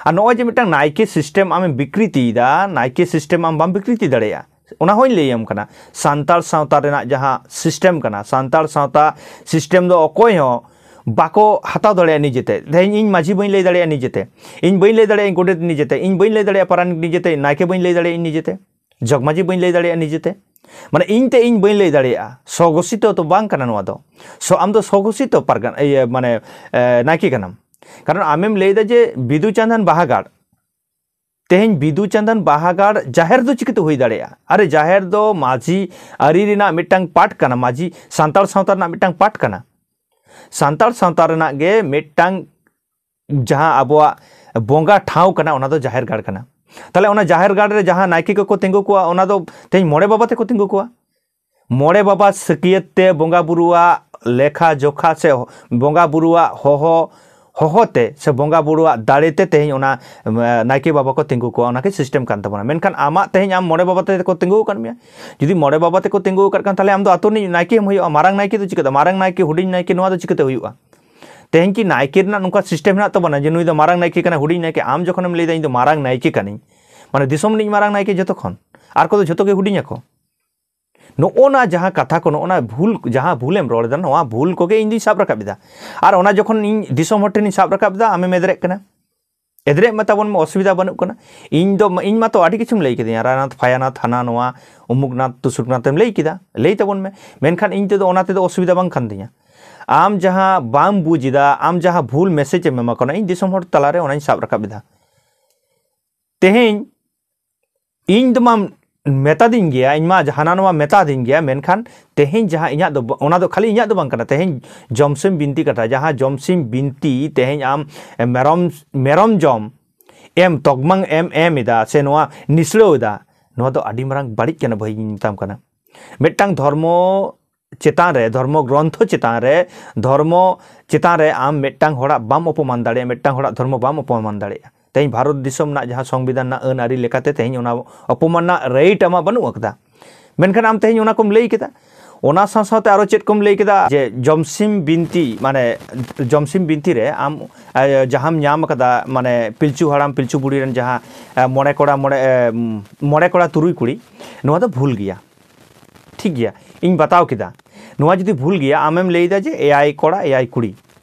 ᱟᱨ ᱱᱚᱜᱼᱚᱭ ᱡᱮ ᱢᱤᱫᱴᱟᱝ ᱱᱟᱭᱠᱮ ᱥᱤᱥᱴᱮᱢ ᱟᱢᱮᱢ ᱵᱤᱠᱨᱤᱛᱤᱭᱮᱫᱟ, ᱱᱟᱭᱠᱮ ᱥᱤᱥᱴᱮᱢ ᱟᱢ ᱵᱟᱢ ᱵᱤᱠᱨᱤᱛᱤ ᱫᱟᱲᱮᱭᱟᱜᱼᱟ᱾ ᱚᱱᱟ ᱦᱚᱸᱧ ᱞᱟᱹᱭᱟᱢ ᱠᱟᱱᱟ, ᱥᱟᱱᱛᱟᱲ ᱥᱟᱶᱛᱟ ᱨᱮᱱᱟᱜ ᱡᱟᱦᱟᱸ ᱥᱤᱥᱴᱮᱢ ᱠᱟᱱᱟ, ᱥᱟᱱᱛᱟᱲ ᱥᱟᱶᱛᱟ ᱥᱤᱥᱴᱮᱢ ᱫᱚ ᱚᱠᱚᱭ ᱦᱚᱸ ᱵᱟᱠᱚ ᱦᱟᱛᱟᱣ ᱫᱟᱲᱮᱭᱟᱜᱼᱟ ᱱᱤᱡᱮᱛᱮ᱾ ᱛᱮᱦᱮᱧ ᱤᱧ ᱢᱟᱹᱡᱷᱤ ᱵᱟᱹᱧ ᱞᱟᱹᱭ ᱫᱟᱲᱮᱭᱟᱜᱼᱟ ᱱᱤᱡᱮᱛᱮ, ᱤᱧ ᱵᱟᱹᱧ ᱞᱟᱹᱭ ᱫᱟᱲᱮᱭᱟᱜᱼᱟ ᱤᱧ ᱜᱚᱰᱮᱛ ᱱᱤᱡᱮᱛᱮ, ᱤᱧ ᱵᱟᱹᱧ ᱞᱟᱹᱭ ᱫᱟᱲᱮᱭᱟᱜᱼᱟ ᱯᱟᱨᱟᱱᱤᱠ ᱱᱤᱡᱮᱛᱮ, ᱱᱟᱭᱠᱮ ᱵᱟᱹᱧ ᱞᱟᱹᱭ ᱫᱟᱲᱮᱭᱟᱜᱼᱟ ᱤᱧ ᱱᱤᱡᱮᱛᱮ, ᱡᱚᱜᱽᱢᱟᱹᱡᱷᱤ ᱵᱟᱹᱧ ᱞᱟᱹᱭ ᱫᱟᱲᱮᱭᱟᱜᱼᱟ ᱱᱤᱡᱮᱛᱮ᱾ ᱢᱟᱱᱮ ᱤᱧ ᱛᱮ ᱤᱧ ᱵᱟᱹᱧ ᱞᱟᱹᱭ ᱫᱟᱲᱮᱭᱟᱜᱼᱟ, ᱥᱚᱜᱷᱳᱥᱤᱛᱚ ᱛᱚ ᱵᱟᱝ ᱠᱟᱱᱟ ᱱᱚᱣᱟ ᱫᱚ᱾ ᱥᱚ ᱟᱢ ᱫᱚ ᱥᱚᱜᱷᱳᱥᱤᱛᱚ ᱯᱟᱨᱜᱟᱱᱟ, ᱤᱭᱟᱹ, ᱢᱟᱱᱮ ᱮ, ᱱᱟᱭᱠᱮ ᱠᱟᱱᱟᱢ᱾ ᱠᱟᱨᱚᱱ ᱟᱢᱮᱢ ᱞᱟᱹᱭᱫᱟ ᱡᱮ ᱵᱤᱫᱩ ᱪᱟᱸᱫᱟᱱ ᱵᱟᱦᱟᱜᱟᱲ, ᱛᱮᱦᱮᱧ ᱵᱤᱫᱩ ᱪᱟᱸᱫᱟᱱ ᱵᱟᱦᱟᱜᱟᱲ ᱡᱟᱦᱮᱨ ᱫᱚ ᱪᱤᱠᱟᱹᱛᱮ ᱦᱩᱭ ᱫᱟᱲᱮᱭᱟᱜᱼᱟ? ᱟᱨᱮ, ᱡᱟᱦᱮᱨ ᱫᱚ ᱢᱟᱹᱡᱷᱤ ᱟᱹᱨᱤ ᱨᱮᱱᱟᱜ ᱢᱤᱫᱴᱟᱝ ᱯᱟᱨᱴ ᱠᱟᱱᱟ, ᱢᱟᱹᱡᱷᱤ ᱥᱟᱱᱛᱟᱲ ᱥᱟᱶᱛᱟ ᱨᱮᱱᱟᱜ ᱢᱤᱫᱴᱟᱝ ᱯᱟᱨᱴ ᱠᱟᱱᱟ᱾ ᱥᱟᱱᱛᱟᱲ ᱥᱟᱶᱛᱟ ᱨᱮᱱᱟᱜ ᱜᱮ ᱢᱤᱫᱴᱟᱝ ᱡᱟᱦᱟᱸ ᱟᱵᱚᱣᱟᱜ ᱵᱚᱸᱜᱟ ᱴᱷᱟᱶ ᱠᱟᱱᱟ, ᱚᱱᱟ ᱫᱚ ᱡᱟᱦᱮᱨ ᱜᱟᱲ ᱠᱟᱱᱟ᱾ ᱛᱟᱦᱚᱞᱮ ᱚᱱᱟ ᱡᱟᱦᱮᱨ ᱜᱟᱲ ᱨᱮ ᱡᱟᱦᱟᱸ ᱱᱟᱭᱠᱮ ᱠᱚᱠᱚ ᱛᱤᱸᱜᱩ ᱠᱚᱣᱟ, ᱚᱱᱟ ᱫᱚ ᱛᱮᱦᱮᱧ ᱢᱚᱬᱮ ᱵᱟᱵᱟ ᱛᱮᱠᱚ ᱛᱤᱸᱜᱩ ᱠᱚᱣᱟ᱾ ᱢᱚᱬᱮ ᱵᱟᱵᱟ ᱥᱟᱹᱠᱭᱟᱹᱛ ᱛᱮ ᱵᱚᱸᱜᱟ ᱵᱩᱨᱩᱣᱟᱜ ᱞᱮᱠᱷᱟ ᱡᱚᱠᱷᱟ ᱥᱮ ᱵᱚᱸᱜᱟ ᱵᱩᱨᱩᱣᱟᱜ ᱦᱚᱦᱚ, ᱦᱚᱦᱚ ᱛᱮ ᱥᱮ ᱵᱚᱸᱜᱟ ᱵᱩᱨᱩᱣᱟᱜ ᱫᱟᱲᱮ ᱛᱮ ᱛᱮᱦᱮᱧ ᱚᱱᱟ, ᱮ, ᱱᱟᱭᱠᱮ ᱵᱟᱵᱟ ᱠᱚ ᱛᱤᱸᱜᱩ ᱠᱚᱣᱟ, ᱚᱱᱟ ᱜᱮ ᱥᱤᱥᱴᱮᱢ ᱠᱟᱱ ᱛᱟᱵᱚᱱᱟ᱾ ᱢᱮᱱᱠᱷᱟᱱ ᱟᱢᱟᱜ ᱛᱮᱦᱮᱧ ᱟᱢ ᱢᱚᱬᱮ ᱵᱟᱵᱟ ᱛᱮᱠᱚ ᱛᱤᱸᱜᱩ ᱟᱠᱟᱫ ᱢᱮᱭᱟ, ᱡᱩᱫᱤ ᱢᱚᱬᱮ ᱵᱟᱵᱟ ᱛᱮᱠᱚ ᱛᱤᱸᱜᱩ ᱟᱠᱟᱫ ᱠᱷᱟᱱ, ᱛᱟᱦᱚᱞᱮ ᱟᱢ ᱫᱚ ᱟᱛᱳ ᱨᱤᱱᱤᱡ ᱱᱟᱭᱠᱮ ᱮᱢ ᱦᱩᱭᱩᱜᱼᱟ᱾ ᱢᱟᱨᱟᱝ ᱱᱟᱭᱠᱮ ᱫᱚ ᱪᱤᱠᱟᱹᱛᱮ? ᱢᱟᱨᱟᱝ ᱱᱟᱭᱠᱮ, ᱦᱩᱰᱤᱧ ᱱᱟᱭᱠᱮ, ᱱᱚᱣᱟ ᱫᱚ ᱪᱤᱠᱟᱹᱛᱮ ᱦᱩᱭᱩᱜᱼᱟ? ᱛᱮᱦᱮᱧ ᱠᱤ ᱱᱟᱭᱠᱮ ᱨᱮᱱᱟᱜ ᱱᱚᱝᱠᱟ ᱥᱤᱥᱴᱮᱢ ᱦᱮᱱᱟᱜ ᱛᱟᱵᱚᱱᱟ ᱡᱮ ᱱᱩᱭ ᱫᱚ ᱢᱟᱨᱟᱝ ᱱᱟᱭᱠᱮ ᱠᱟᱱᱟᱭ, ᱦᱩᱰᱤᱧ ᱱᱟᱭᱠᱮ? ᱟᱢ ᱡᱚᱠᱷᱚᱱᱮᱢ ᱞᱟᱹᱭᱫᱟ ᱤᱧ ᱫᱚ ᱢᱟᱨᱟᱝ ᱱᱟᱭᱠᱮ ᱠᱟᱹᱱᱟᱹᱧ, ᱢᱟᱱᱮ ᱫᱤᱥᱚᱢ ᱨᱤᱱᱤᱡ ᱢᱟᱨᱟᱝ ᱱᱟᱭᱠᱮ ᱡᱚᱛᱚ ᱠᱷᱚᱱ, ᱟᱨ ᱠᱚᱫᱚ ᱡᱚᱛᱚ ᱜᱮ ᱦᱩᱰᱤᱧ ᱟᱠᱚ᱾ ᱱᱚᱜᱼᱚ ᱱᱟ ᱡᱟᱦᱟᱸ ᱠᱟᱛᱷᱟ ᱠᱚ, ᱱᱚᱜᱼᱚ ᱱᱟ ᱵᱷᱩᱞ, ᱡᱟᱦᱟᱸ ᱵᱷᱩᱞᱮᱢ ᱨᱚᱲ ᱮᱫᱟ, ᱱᱚᱣᱟ ᱵᱷᱩᱞ ᱠᱚᱜᱮ ᱤᱧ ᱫᱩᱧ ᱥᱟᱵ ᱨᱟᱠᱟᱵ ᱮᱫᱟ᱾ ᱟᱨ ᱚᱱᱟ ᱡᱚᱠᱷᱚᱱ ᱤᱧ ᱫᱤᱥᱚᱢ ᱦᱚᱲ ᱴᱷᱮᱱᱤᱧ ᱥᱟᱵ ᱨᱟᱠᱟᱵ ᱮᱫᱟ, ᱟᱢᱮᱢ ᱮᱫᱨᱮᱜ ᱠᱟᱱᱟ᱾ ᱮᱫᱨᱮᱜ ᱢᱟ ᱛᱟᱵᱚᱱ ᱢᱟ, ᱚᱥᱩᱵᱤᱫᱷᱟ ᱵᱟᱹᱱᱩᱜ ᱠᱟᱱᱟ᱾ ᱤᱧ ᱫᱚ, ᱤᱧ ᱢᱟᱛᱚ ᱟᱹᱰᱤ ᱠᱤᱪᱷᱩᱢ ᱞᱟᱹᱭ ᱠᱤᱫᱤᱧᱟ, ᱨᱟᱭᱱᱟᱛᱷ ᱯᱷᱟᱭᱟᱱᱟᱛᱷ, ᱦᱟᱱᱟ ᱱᱚᱣᱟ, ᱩᱢᱩᱠᱱᱟᱛᱷ ᱛᱩᱥᱩᱠᱱᱟᱛᱷ ᱮᱢ ᱞᱟᱹᱭ ᱠᱮᱫᱟ, ᱞᱟᱹᱭ ᱛᱟᱵᱚᱱ ᱢᱮ᱾ ᱢᱮᱱᱠᱷᱟᱱ ᱤᱧ ᱛᱮᱫᱚ ᱚᱱᱟ ᱛᱮᱫᱚ ᱚᱥᱩᱵᱤᱫᱷᱟ ᱵᱟᱝ ᱠᱟᱱ ᱛᱤᱧᱟ᱾ ᱟᱢ ᱡᱟᱦᱟᱸ ᱵᱟᱢ ᱵᱩᱡᱽ ᱮᱫᱟ, ᱟᱢ ᱡᱟᱦᱟᱸ ᱵᱷᱩᱞ ᱢᱮᱥᱮᱡᱽ ᱮᱢ ᱮᱢᱟ ᱠᱚ ᱠᱟᱱᱟ, ᱤᱧ ᱫᱤᱥᱚᱢ ᱦᱚᱲ ᱛᱟᱞᱟᱨᱮ ᱚᱱᱟᱧ ᱥᱟᱵ ᱨᱟᱠᱟᱵ ᱮᱫᱟ᱾ ᱛᱮᱦᱮᱧ ᱤᱧ ᱫᱚ ᱢᱟᱢ ᱢᱮᱛᱟᱫᱤᱧ ᱜᱮᱭᱟ, ᱤᱧ ᱢᱟ ᱦᱟᱱᱟ ᱱᱚᱣᱟ ᱢᱮᱛᱟᱫᱤᱧ ᱜᱮᱭᱟ, ᱢᱮᱱᱠᱷᱟᱱ ᱛᱮᱦᱮᱧ ᱡᱟᱦᱟᱸ ᱤᱧᱟᱹᱜ ᱫᱚ, ᱚᱱᱟ ᱫᱚ ᱠᱷᱟᱹᱞᱤ ᱤᱧᱟᱹᱜ ᱫᱚ ᱵᱟᱝ ᱠᱟᱱᱟ᱾ ᱛᱮᱦᱮᱧ ᱡᱚᱢᱥᱤᱢ ᱵᱤᱱᱛᱤ ᱠᱟᱛᱷᱟ, ᱡᱟᱦᱟᱸ ᱡᱚᱢᱥᱤᱢ ᱵᱤᱱᱛᱤ ᱛᱮᱦᱮᱧ ᱟᱢ ᱢᱮᱨᱚᱢ, ᱢᱮᱨᱚᱢ ᱡᱚᱢ ᱮᱢ, ᱛᱚᱜᱢᱟᱝ ᱮᱢ ᱮᱢ ᱮᱫᱟ ᱥᱮ ᱱᱚᱣᱟ ᱱᱤᱥᱲᱟᱹᱣ ᱮᱫᱟ, ᱱᱚᱣᱟ ᱫᱚ ᱟᱹᱰᱤ ᱢᱟᱨᱟᱝ ᱵᱟᱹᱲᱤᱡ ᱠᱟᱱᱟ ᱵᱷᱟᱹᱭ, ᱤᱧ ᱢᱮᱛᱟᱢ ᱠᱟᱱᱟ᱾ ᱢᱤᱫᱴᱟᱝ ᱫᱷᱚᱨᱢᱚ ᱪᱮᱛᱟᱱ ᱨᱮ, ᱫᱷᱚᱨᱢᱚ ᱜᱨᱚᱱᱛᱷᱚ ᱪᱮᱛᱟᱱ ᱨᱮ, ᱫᱷᱚᱨᱢᱚ ᱪᱮᱛᱟᱱ ᱨᱮ ᱟᱢ ᱢᱤᱫᱴᱟᱝ ᱦᱚᱲᱟᱜ ᱵᱟᱢ ᱚᱯᱚᱢᱟᱱ ᱫᱟᱲᱮᱭᱟᱜᱼᱟ, ᱢᱤᱫᱴᱟᱝ ᱦᱚᱲᱟᱜ ᱫᱷᱚᱨᱢᱚ ᱵᱟᱢ ᱚᱯᱚᱢᱟᱱ ᱫᱟᱲᱮᱭᱟᱜᱼᱟ᱾ ᱛᱮᱦᱮᱧ ᱵᱷᱟᱨᱚᱛ ᱫᱤᱥᱚᱢ ᱨᱮᱱᱟᱜ ᱡᱟᱦᱟᱸ ᱥᱚᱝᱵᱤᱫᱷᱟᱱ ᱨᱮᱱᱟᱜ ᱟᱹᱱ ᱟᱹᱨᱤ ᱞᱮᱠᱟᱛᱮ ᱛᱮᱦᱮᱧ ᱚᱱᱟ ᱚᱯᱚᱢᱟᱱ ᱨᱮᱱᱟᱜ ᱨᱟᱭᱤᱴ ᱟᱢᱟᱜ ᱵᱟᱹᱱᱩᱜ ᱟᱠᱟᱫᱟ᱾ ᱢᱮᱱᱠᱷᱟᱱ ᱟᱢ ᱛᱮᱦᱮᱧ ᱚᱱᱟ ᱠᱚᱢ ᱞᱟᱹᱭ ᱠᱮᱫᱟ᱾ ᱚᱱᱟ ᱥᱟᱶ ᱥᱟᱶᱛᱮ ᱟᱨᱚ ᱪᱮᱫ ᱠᱚᱢ ᱞᱟᱹᱭ ᱠᱮᱫᱟ ᱡᱮ ᱡᱚᱢᱥᱤᱢ ᱵᱤᱱᱛᱤ, ᱢᱟᱱᱮ ᱡᱚᱢᱥᱤᱢ ᱵᱤᱱᱛᱤ ᱨᱮ ᱟᱢ ᱮ, ᱡᱟᱦᱟᱸᱢ ᱧᱟᱢ ᱟᱠᱟᱫᱟ, ᱢᱟᱱᱮ ᱯᱤᱞᱪᱩ ᱦᱟᱲᱟᱢ ᱯᱤᱞᱪᱩ ᱵᱩᱲᱦᱤ ᱨᱮᱱ ᱡᱟᱦᱟᱸ ᱮ, ᱢᱚᱬᱮ ᱠᱚᱲᱟ ᱢᱚᱬᱮ ᱮ, ᱢᱚᱬᱮ ᱠᱚᱲᱟ ᱛᱩᱨᱩᱭ ᱠᱩᱲᱤ, ᱱᱚᱣᱟ ᱫᱚ ᱵᱷᱩᱞ ᱜᱮᱭᱟ᱾ ᱴᱷᱤᱠ ᱜᱮᱭᱟ, ᱤᱧ ᱵᱟᱛᱟᱣ ᱠᱮᱫᱟ᱾ ᱱᱚᱣᱟ ᱡᱩᱫᱤ ᱵᱷᱩᱞ ᱜᱮᱭᱟ, ᱟᱢᱮᱢ ᱞᱟᱹᱭᱫᱟ ᱡᱮ ᱮᱭᱟᱭ ᱠᱚᱲᱟ ᱮᱭᱟᱭ ᱠᱩᱲᱤ᱾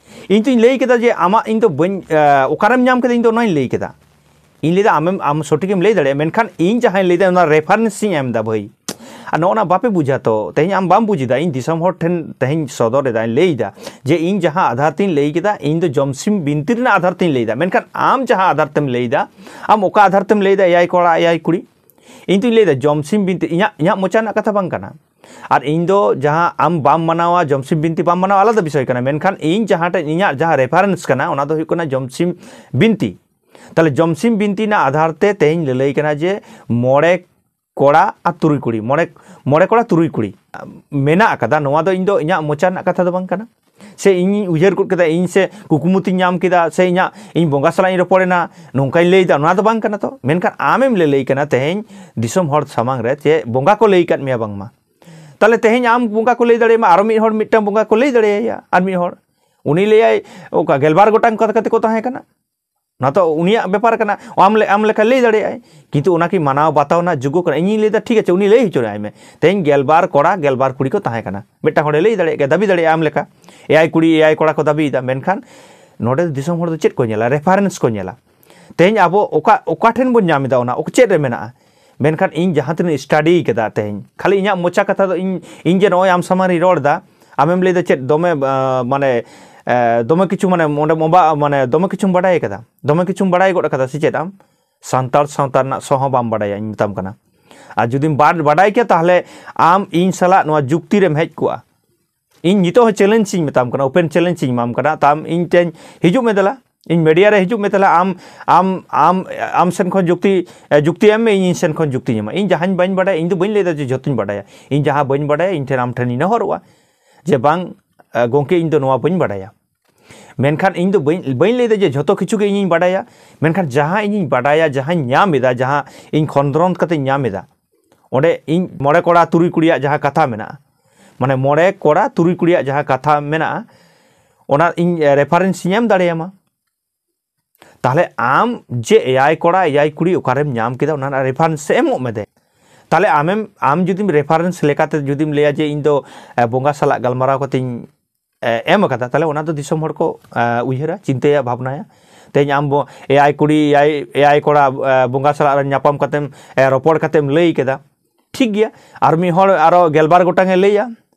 ᱤᱧ ᱛᱚᱧ ᱞᱟᱹᱭ ᱠᱮᱫᱟ ᱡᱮ ᱟᱢᱟᱜ, ᱤᱧ ᱫᱚ ᱵᱟᱹᱧ ᱮ, ᱚᱠᱟᱨᱮᱢ ᱧᱟᱢ ᱠᱮᱫᱟ, ᱤᱧ ᱫᱚ ᱚᱱᱟᱧ ᱞᱟᱹᱭ ᱠᱮᱫᱟ᱾ ᱤᱧ ᱞᱟᱹᱭᱫᱟ ᱟᱢᱮᱢ, ᱟᱢ ᱥᱚᱴᱷᱤᱠᱮᱢ ᱞᱟᱹᱭ ᱫᱟᱲᱮᱭᱟᱜᱼᱟ, ᱢᱮᱱᱠᱷᱟᱱ ᱤᱧ ᱡᱟᱦᱟᱸᱧ ᱞᱟᱹᱭᱫᱟ ᱚᱱᱟ ᱨᱮᱯᱷᱟᱨᱮᱱᱥ ᱤᱧ ᱮᱢ ᱮᱫᱟ ᱵᱷᱟᱹᱭ᱾ ᱟᱨ ᱱᱚᱜᱼᱚ ᱱᱟ ᱵᱟᱯᱮ ᱵᱩᱡᱟ ᱛᱚ, ᱛᱮᱦᱮᱧ ᱟᱢ ᱵᱟᱢ ᱵᱩᱡ ᱮᱫᱟ, ᱤᱧ ᱫᱤᱥᱚᱢ ᱦᱚᱲ ᱴᱷᱮᱱ ᱛᱮᱦᱮᱧ ᱥᱚᱫᱚᱨ ᱮᱫᱟᱧ, ᱞᱟᱹᱭ ᱮᱫᱟ ᱡᱮ ᱤᱧ ᱡᱟᱦᱟᱸ ᱟᱫᱷᱟᱨ ᱛᱤᱧ ᱞᱟᱹᱭ ᱠᱮᱫᱟ, ᱤᱧ ᱫᱚ ᱡᱚᱢᱥᱤᱢ ᱵᱤᱱᱛᱤ ᱨᱮᱱᱟᱜ ᱟᱫᱷᱟᱨ ᱛᱤᱧ ᱞᱟᱹᱭ ᱮᱫᱟ, ᱢᱮᱱᱠᱷᱟᱱ ᱟᱢ ᱡᱟᱦᱟᱸ ᱟᱫᱷᱟᱨ ᱛᱮᱢ ᱞᱟᱹᱭ ᱮᱫᱟ, ᱟᱢ ᱚᱠᱟ ᱟᱫᱷᱟᱨ ᱛᱮᱢ ᱞᱟᱹᱭ ᱮᱫᱟ ᱮᱭᱟᱭ ᱠᱚᱲᱟ ᱮᱭᱟᱭ ᱠᱩᱲᱤ? ᱤᱧ ᱫᱚᱧ ᱞᱟᱹᱭ ᱮᱫᱟ ᱡᱚᱢᱥᱤᱢ ᱵᱤᱱᱛᱤ, ᱤᱧᱟᱹᱜ, ᱤᱧᱟᱹᱜ ᱢᱚᱪᱟ ᱨᱮᱱᱟᱜ ᱠᱟᱛᱷᱟ ᱵᱟᱝ ᱠᱟᱱᱟ᱾ ᱟᱨ ᱤᱧ ᱫᱚ ᱡᱟᱦᱟᱸ ᱟᱢ ᱵᱟᱢ ᱢᱟᱱᱟᱣᱟ, ᱡᱚᱢᱥᱤᱢ ᱵᱤᱱᱛᱤ ᱵᱟᱢ ᱢᱟᱱᱟᱣᱟ, ᱟᱞᱟᱫᱟ ᱵᱤᱥᱚᱭ ᱠᱟᱱᱟ, ᱢᱮᱱᱠᱷᱟᱱ ᱤᱧ ᱡᱟᱦᱟᱸ ᱴᱷᱮᱱ ᱤᱧᱟᱹᱜ ᱡᱟᱦᱟᱸ ᱨᱮᱯᱷᱟᱨᱮᱱᱥ ᱠᱟᱱᱟ, ᱚᱱᱟ ᱫᱚ ᱦᱩᱭᱩᱜ ᱠᱟᱱᱟ ᱡᱚᱢᱥᱤᱢ ᱵᱤᱱᱛᱤ᱾ ᱛᱟᱦᱞᱮ ᱡᱚᱢᱥᱤᱢ ᱵᱤᱱᱛᱤ ᱨᱮᱱᱟᱜ ᱟᱫᱷᱟᱨ ᱛᱮ ᱛᱮᱦᱮᱧ ᱞᱟᱹᱞᱟᱹᱭ ᱠᱟᱱᱟ ᱡᱮ ᱢᱚᱬᱮ ᱠᱚᱲᱟ ᱟᱨ ᱛᱩᱨᱩᱭ ᱠᱩᱲᱤ, ᱢᱚᱬᱮ, ᱢᱚᱬᱮ ᱠᱚᱲᱟ ᱛᱩᱨᱩᱭ ᱠᱩᱲᱤ ᱢᱮᱱᱟᱜ ᱟᱠᱟᱫᱟ᱾ ᱱᱚᱣᱟ ᱫᱚ ᱤᱧ ᱫᱚ ᱤᱧᱟᱹᱜ ᱢᱚᱪᱟ ᱨᱮᱱᱟᱜ ᱠᱟᱛᱷᱟ ᱫᱚ ᱵᱟᱝ ᱠᱟᱱᱟ, ᱥᱮ ᱤᱧᱤᱧ ᱩᱭᱦᱟᱹᱨ ᱜᱚᱫ ᱠᱮᱫᱟ, ᱤᱧ ᱥᱮ ᱠᱩᱠᱢᱩ ᱛᱤᱧ ᱧᱟᱢ ᱠᱮᱫᱟ, ᱥᱮ ᱤᱧᱟᱹᱜ, ᱤᱧ ᱵᱚᱸᱜᱟ ᱥᱟᱞᱟᱜ ᱤᱧ ᱨᱚᱯᱚᱲᱮᱱᱟ, ᱱᱚᱝᱠᱟᱧ ᱞᱟᱹᱭᱫᱟ, ᱱᱚᱣᱟ ᱫᱚ ᱵᱟᱝ ᱠᱟᱱᱟ ᱛᱚ᱾ ᱢᱮᱱᱠᱷᱟᱱ ᱟᱢᱮᱢ ᱞᱟᱹᱞᱟᱹᱭ ᱠᱟᱱᱟ ᱛᱮᱦᱮᱧ ᱫᱤᱥᱚᱢ ᱦᱚᱲ ᱥᱟᱢᱟᱝ ᱨᱮ ᱡᱮ ᱵᱚᱸᱜᱟ ᱠᱚ ᱞᱟᱹᱭ ᱟᱠᱟᱫ ᱢᱮᱭᱟ ᱵᱟᱝᱢᱟ᱾ ᱛᱟᱦᱞᱮ ᱛᱮᱦᱮᱧ ᱟᱢ ᱵᱚᱸᱜᱟ ᱠᱚ ᱞᱟᱹᱭ ᱫᱟᱲᱮᱭᱟᱢᱟ, ᱟᱨᱚ ᱢᱤᱫ ᱦᱚᱲ ᱢᱤᱫᱴᱟᱝ ᱵᱚᱸᱜᱟ ᱠᱚ ᱞᱟᱹᱭ ᱫᱟᱲᱮᱭᱟᱭᱟ, ᱟᱨ ᱢᱤᱫ ᱦᱚᱲ ᱩᱱᱤ ᱞᱟᱹᱭᱟᱭ ᱚᱠᱟ ᱜᱮᱞᱵᱟᱨ ᱜᱚᱴᱟᱝ ᱠᱟᱛᱷᱟ ᱠᱟᱛᱮ ᱠᱚ ᱛᱟᱦᱮᱸ ᱠᱟᱱᱟ᱾ ᱚᱱᱟ ᱛᱚ ᱩᱱᱤᱭᱟᱜ ᱵᱮᱯᱟᱨ ᱠᱟᱱᱟ, ᱟᱢ ᱞᱮ-, ᱟᱢ ᱞᱮᱠᱟ ᱞᱟᱹᱭ ᱫᱟᱲᱮᱭᱟᱜᱼᱟᱭ, ᱠᱤᱱᱛᱩ ᱚᱱᱟ ᱠᱤ ᱢᱟᱱᱟᱣ ᱵᱟᱛᱟᱣ ᱨᱮᱱᱟᱜ ᱡᱳᱜᱽᱜᱚ ᱠᱟᱱᱟ? ᱤᱧᱤᱧ ᱞᱟᱹᱭᱫᱟ ᱴᱷᱤᱠ ᱟᱪᱷᱮ, ᱩᱱᱤ ᱞᱟᱹᱭ ᱦᱚᱪᱚ ᱟᱭ ᱢᱮ, ᱛᱮᱦᱮᱧ ᱜᱮᱞᱵᱟᱨ ᱠᱚᱲᱟ ᱜᱮᱞᱵᱟᱨ ᱠᱩᱲᱤ ᱠᱚ ᱛᱟᱦᱮᱸ ᱠᱟᱱᱟ, ᱢᱤᱫᱴᱟᱝ ᱦᱚᱲᱮ ᱞᱟᱹᱭ ᱫᱟᱲᱮᱭᱟᱜ ᱜᱮᱭᱟ, ᱫᱟᱹᱵᱤ ᱫᱟᱲᱮᱭᱟᱜᱼᱟ ᱟᱢ ᱞᱮᱠᱟ, ᱮᱭᱟᱭ ᱠᱩᱲᱤ ᱮᱭᱟᱭ ᱠᱚᱲᱟ ᱠᱚ ᱫᱟᱹᱵᱤᱭᱮᱫᱟ, ᱢᱮᱱᱠᱷᱟᱱ ᱱᱚᱰᱮ ᱫᱤᱥᱚᱢ ᱦᱚᱲ ᱫᱚ ᱪᱮᱫ ᱠᱚ ᱧᱮᱞᱟ? ᱨᱮᱯᱷᱟᱨᱮᱱᱥ ᱠᱚ ᱧᱮᱞᱟ᱾ ᱛᱮᱦᱮᱧ ᱟᱵᱚ ᱚᱠᱟ, ᱚᱠᱟ ᱴᱷᱮᱱ ᱵᱚᱱ ᱧᱟᱢ ᱮᱫᱟ ᱚᱱᱟ, ᱚᱠ-, ᱪᱮᱫ ᱨᱮ ᱢᱮᱱᱟᱜᱼᱟ? ᱢᱮᱱᱠᱷᱟᱱ ᱤᱧ ᱡᱟᱦᱟᱸ ᱛᱤᱱᱟᱹᱜ ᱥᱴᱟᱰᱤ ᱠᱟᱫᱟ ᱛᱮᱦᱮᱧ, ᱠᱷᱟᱹᱞᱤ ᱤᱧᱟᱹᱜ ᱢᱚᱪᱟ ᱠᱟᱛᱷᱟ ᱫᱚ ᱤᱧ, ᱤᱧ ᱡᱮ ᱱᱚᱜᱼᱚᱭ ᱟᱢ ᱥᱟᱢᱟᱝ ᱨᱤᱧ ᱨᱚᱲ ᱮᱫᱟ, ᱟᱢᱮᱢ ᱞᱟᱹᱭᱫᱟ ᱪᱮᱫ ᱫᱚᱢᱮ, ᱟᱸ, ᱢᱟᱱᱮ, ᱟᱸ, ᱫᱚᱢᱮ ᱠᱤᱪᱷᱩ ᱢᱟᱱᱮ ᱚᱸᱰᱮ ᱢᱚᱵᱟ-, ᱢᱟᱱᱮ ᱫᱚᱢᱮ ᱠᱤᱪᱷᱩᱢ ᱵᱟᱰᱟᱭ ᱠᱟᱫᱟ, ᱫᱚᱢᱮ ᱠᱤᱪᱷᱩᱢ ᱵᱟᱰᱟᱭ ᱜᱚᱫ ᱠᱟᱫᱟ ᱥᱮ ᱪᱮᱫ ᱟᱢ? ᱥᱟᱱᱛᱟᱲ ᱥᱟᱶᱛᱟ ᱨᱮᱱᱟᱜ ᱥᱚ ᱦᱚᱸ ᱵᱟᱢ ᱵᱟᱰᱟᱭᱟ, ᱤᱧ ᱢᱮᱛᱟᱢ ᱠᱟᱱᱟ᱾ ᱟᱨ ᱡᱩᱫᱤᱢ ᱵᱟᱰ-, ᱵᱟᱰᱟᱭ ᱠᱮᱭᱟ, ᱛᱟᱦᱞᱮ ᱟᱢ ᱤᱧ ᱥᱟᱞᱟᱜ ᱱᱚᱣᱟ ᱡᱩᱠᱛᱤ ᱨᱮᱢ ᱦᱮᱡ ᱠᱚᱜᱼᱟ᱾ ᱤᱧ ᱱᱤᱛᱚᱜ ᱦᱚᱸ ᱪᱮᱞᱮᱧᱡᱽ ᱤᱧ ᱢᱮᱛᱟᱢ ᱠᱟᱱᱟ, ᱳᱯᱮᱱ ᱪᱮᱞᱮᱧᱡᱽ ᱤᱧ ᱮᱢᱟᱢ ᱠᱟᱱᱟ, ᱛᱟᱢ ᱤᱧ ᱴᱷᱮᱱ ᱦᱤᱡᱩᱜ ᱢᱮ ᱫᱮᱞᱟ, ᱤᱧ ᱢᱤᱰᱤᱭᱟ ᱨᱮ ᱦᱤᱡᱩᱜ ᱢᱮ, ᱛᱟᱦᱞᱮ ᱟᱢ ᱟᱢ ᱟᱢ ᱟᱢ ᱥᱮᱱ ᱠᱷᱚᱱ ᱡᱩᱠᱛᱤ ᱮ, ᱡᱩᱠᱛᱤ ᱮᱢ ᱢᱮ, ᱤᱧ ᱤᱧ ᱥᱮᱱ ᱠᱷᱚᱱ ᱡᱩᱠᱛᱤᱧ ᱮᱢᱟ᱾ ᱤᱧ ᱡᱟᱦᱟᱸᱧ ᱵᱟᱹᱧ ᱵᱟᱰᱟᱭᱟ, ᱤᱧ ᱫᱚ ᱵᱟᱹᱧ ᱞᱟᱹᱭᱫᱟ ᱡᱮ ᱡᱷᱚᱛᱚᱧ ᱵᱟᱰᱟᱭᱟ᱾ ᱤᱧ ᱡᱟᱦᱟᱸ ᱵᱟᱹᱧ ᱵᱟᱰᱟᱭᱟ, ᱤᱧ ᱴᱷᱮᱱ ᱟᱢ ᱴᱷᱮᱱᱤᱧ ᱱᱮᱦᱚᱨᱚᱜᱼᱟ ᱡᱮ ᱵᱟᱝ, ᱮ, ᱜᱚᱢᱠᱮ, ᱤᱧ ᱫᱚ ᱱᱚᱣᱟ ᱵᱟᱹᱧ ᱵᱟᱰᱟᱭᱟ᱾ ᱢᱮᱱᱠᱷᱟᱱ ᱤᱧ ᱫᱚ ᱵᱟᱹᱧ ᱵᱟᱹᱧ ᱞᱟᱹᱭᱫᱟ ᱡᱮ ᱡᱷᱚᱛᱚ ᱠᱤᱪᱷᱩ ᱜᱮ ᱤᱧᱤᱧ ᱵᱟᱰᱟᱭᱟ, ᱢᱮᱱᱠᱷᱟᱱ ᱡᱟᱦᱟᱸ ᱤᱧᱤᱧ ᱵᱟᱰᱟᱭᱟ, ᱡᱟᱦᱟᱸᱧ ᱧᱟᱢ ᱮᱫᱟ, ᱡᱟᱦᱟᱸ ᱤᱧ ᱠᱷᱚᱸᱫᱽᱨᱚᱸᱫᱽ ᱠᱟᱛᱮᱧ ᱧᱟᱢ ᱮᱫᱟ, ᱚᱸᱰᱮ ᱤᱧ ᱢᱚᱬᱮ ᱠᱚᱲᱟ ᱛᱩᱨᱩᱭ ᱠᱩᱲᱤᱭᱟᱜ ᱡᱟᱦᱟᱸ ᱠᱟᱛᱷᱟ ᱢᱮᱱᱟᱜᱼᱟ, ᱢᱟᱱᱮ ᱢᱚᱬᱮ ᱠᱚᱲᱟ ᱛᱩᱨᱩᱭ ᱠᱩᱲᱤᱭᱟᱜ ᱡᱟᱦᱟᱸ ᱠᱟᱛᱷᱟ ᱢᱮᱱᱟᱜᱼᱟ, ᱚᱱᱟ ᱤᱧ, ᱮ, ᱨᱮᱯᱷᱟᱨᱮᱱᱥ ᱤᱧ ᱮᱢ ᱫᱟᱲᱮᱭᱟᱢᱟ᱾ ᱛᱟᱦᱞᱮ ᱟᱢ ᱡᱮ ᱮᱭᱟᱭ ᱠᱚᱲᱟ ᱮᱭᱟᱭ ᱠᱩᱲᱤ ᱚᱠᱟᱨᱮᱢ ᱧᱟᱢ ᱠᱮᱫᱟ, ᱚᱱᱟ ᱨᱮᱱᱟᱜ ᱨᱮᱯᱷᱟᱨᱮᱱᱥ ᱮᱢᱚᱜ ᱢᱮ ᱫᱮ᱾ ᱛᱟᱦᱞᱮ ᱟᱢᱮᱢ, ᱟᱢ ᱡᱩᱫᱤᱢ ᱨᱮᱯᱷᱟᱨᱮᱱᱥ ᱞᱮᱠᱟᱛᱮ ᱡᱩᱫᱤᱢ ᱞᱟᱹᱭᱟ ᱡᱮ ᱤᱧ ᱫᱚ, ᱮ, ᱵᱚᱸᱜᱟ ᱥᱟᱞᱟᱜ ᱜᱟᱞᱢᱟᱨᱟᱣ ᱠᱟᱛᱮᱧ, ᱮ, ᱮᱢ ᱟᱠᱟᱫᱟ, ᱛᱟᱦᱞᱮ ᱚᱱᱟ ᱫᱚ ᱫᱤᱥᱚᱢ ᱦᱚᱲ ᱠᱚ, ᱮ, ᱩᱭᱦᱟᱹᱨᱟ, ᱪᱤᱱᱛᱟᱹᱭᱟ, ᱵᱷᱟᱵᱽᱱᱟᱭᱟ᱾ ᱛᱮᱦᱮᱧ ᱟᱢ ᱵᱚ-, ᱮᱭᱟᱭ ᱠᱩᱲᱤ, ᱮᱭᱟᱭ, ᱮᱭᱟᱭ ᱠᱚᱲᱟ, ᱮ, ᱵᱚᱸᱜᱟ ᱥᱟᱞᱟᱜ ᱨᱮ ᱧᱟᱯᱟᱢ ᱠᱟᱛᱮᱢ, ᱮ, ᱨᱚᱯᱚᱲ ᱠᱟᱛᱮᱢ ᱞᱟᱹᱭ ᱠᱮᱫᱟ, ᱴᱷᱤᱠ ᱜᱮᱭᱟ᱾ ᱟᱨ ᱢᱤᱫ ᱦᱚᱲ ᱟᱨᱚ ᱜᱮᱞᱵᱟᱨ ᱜᱚᱴᱟᱝ ᱮ ᱞᱟᱹᱭᱟ,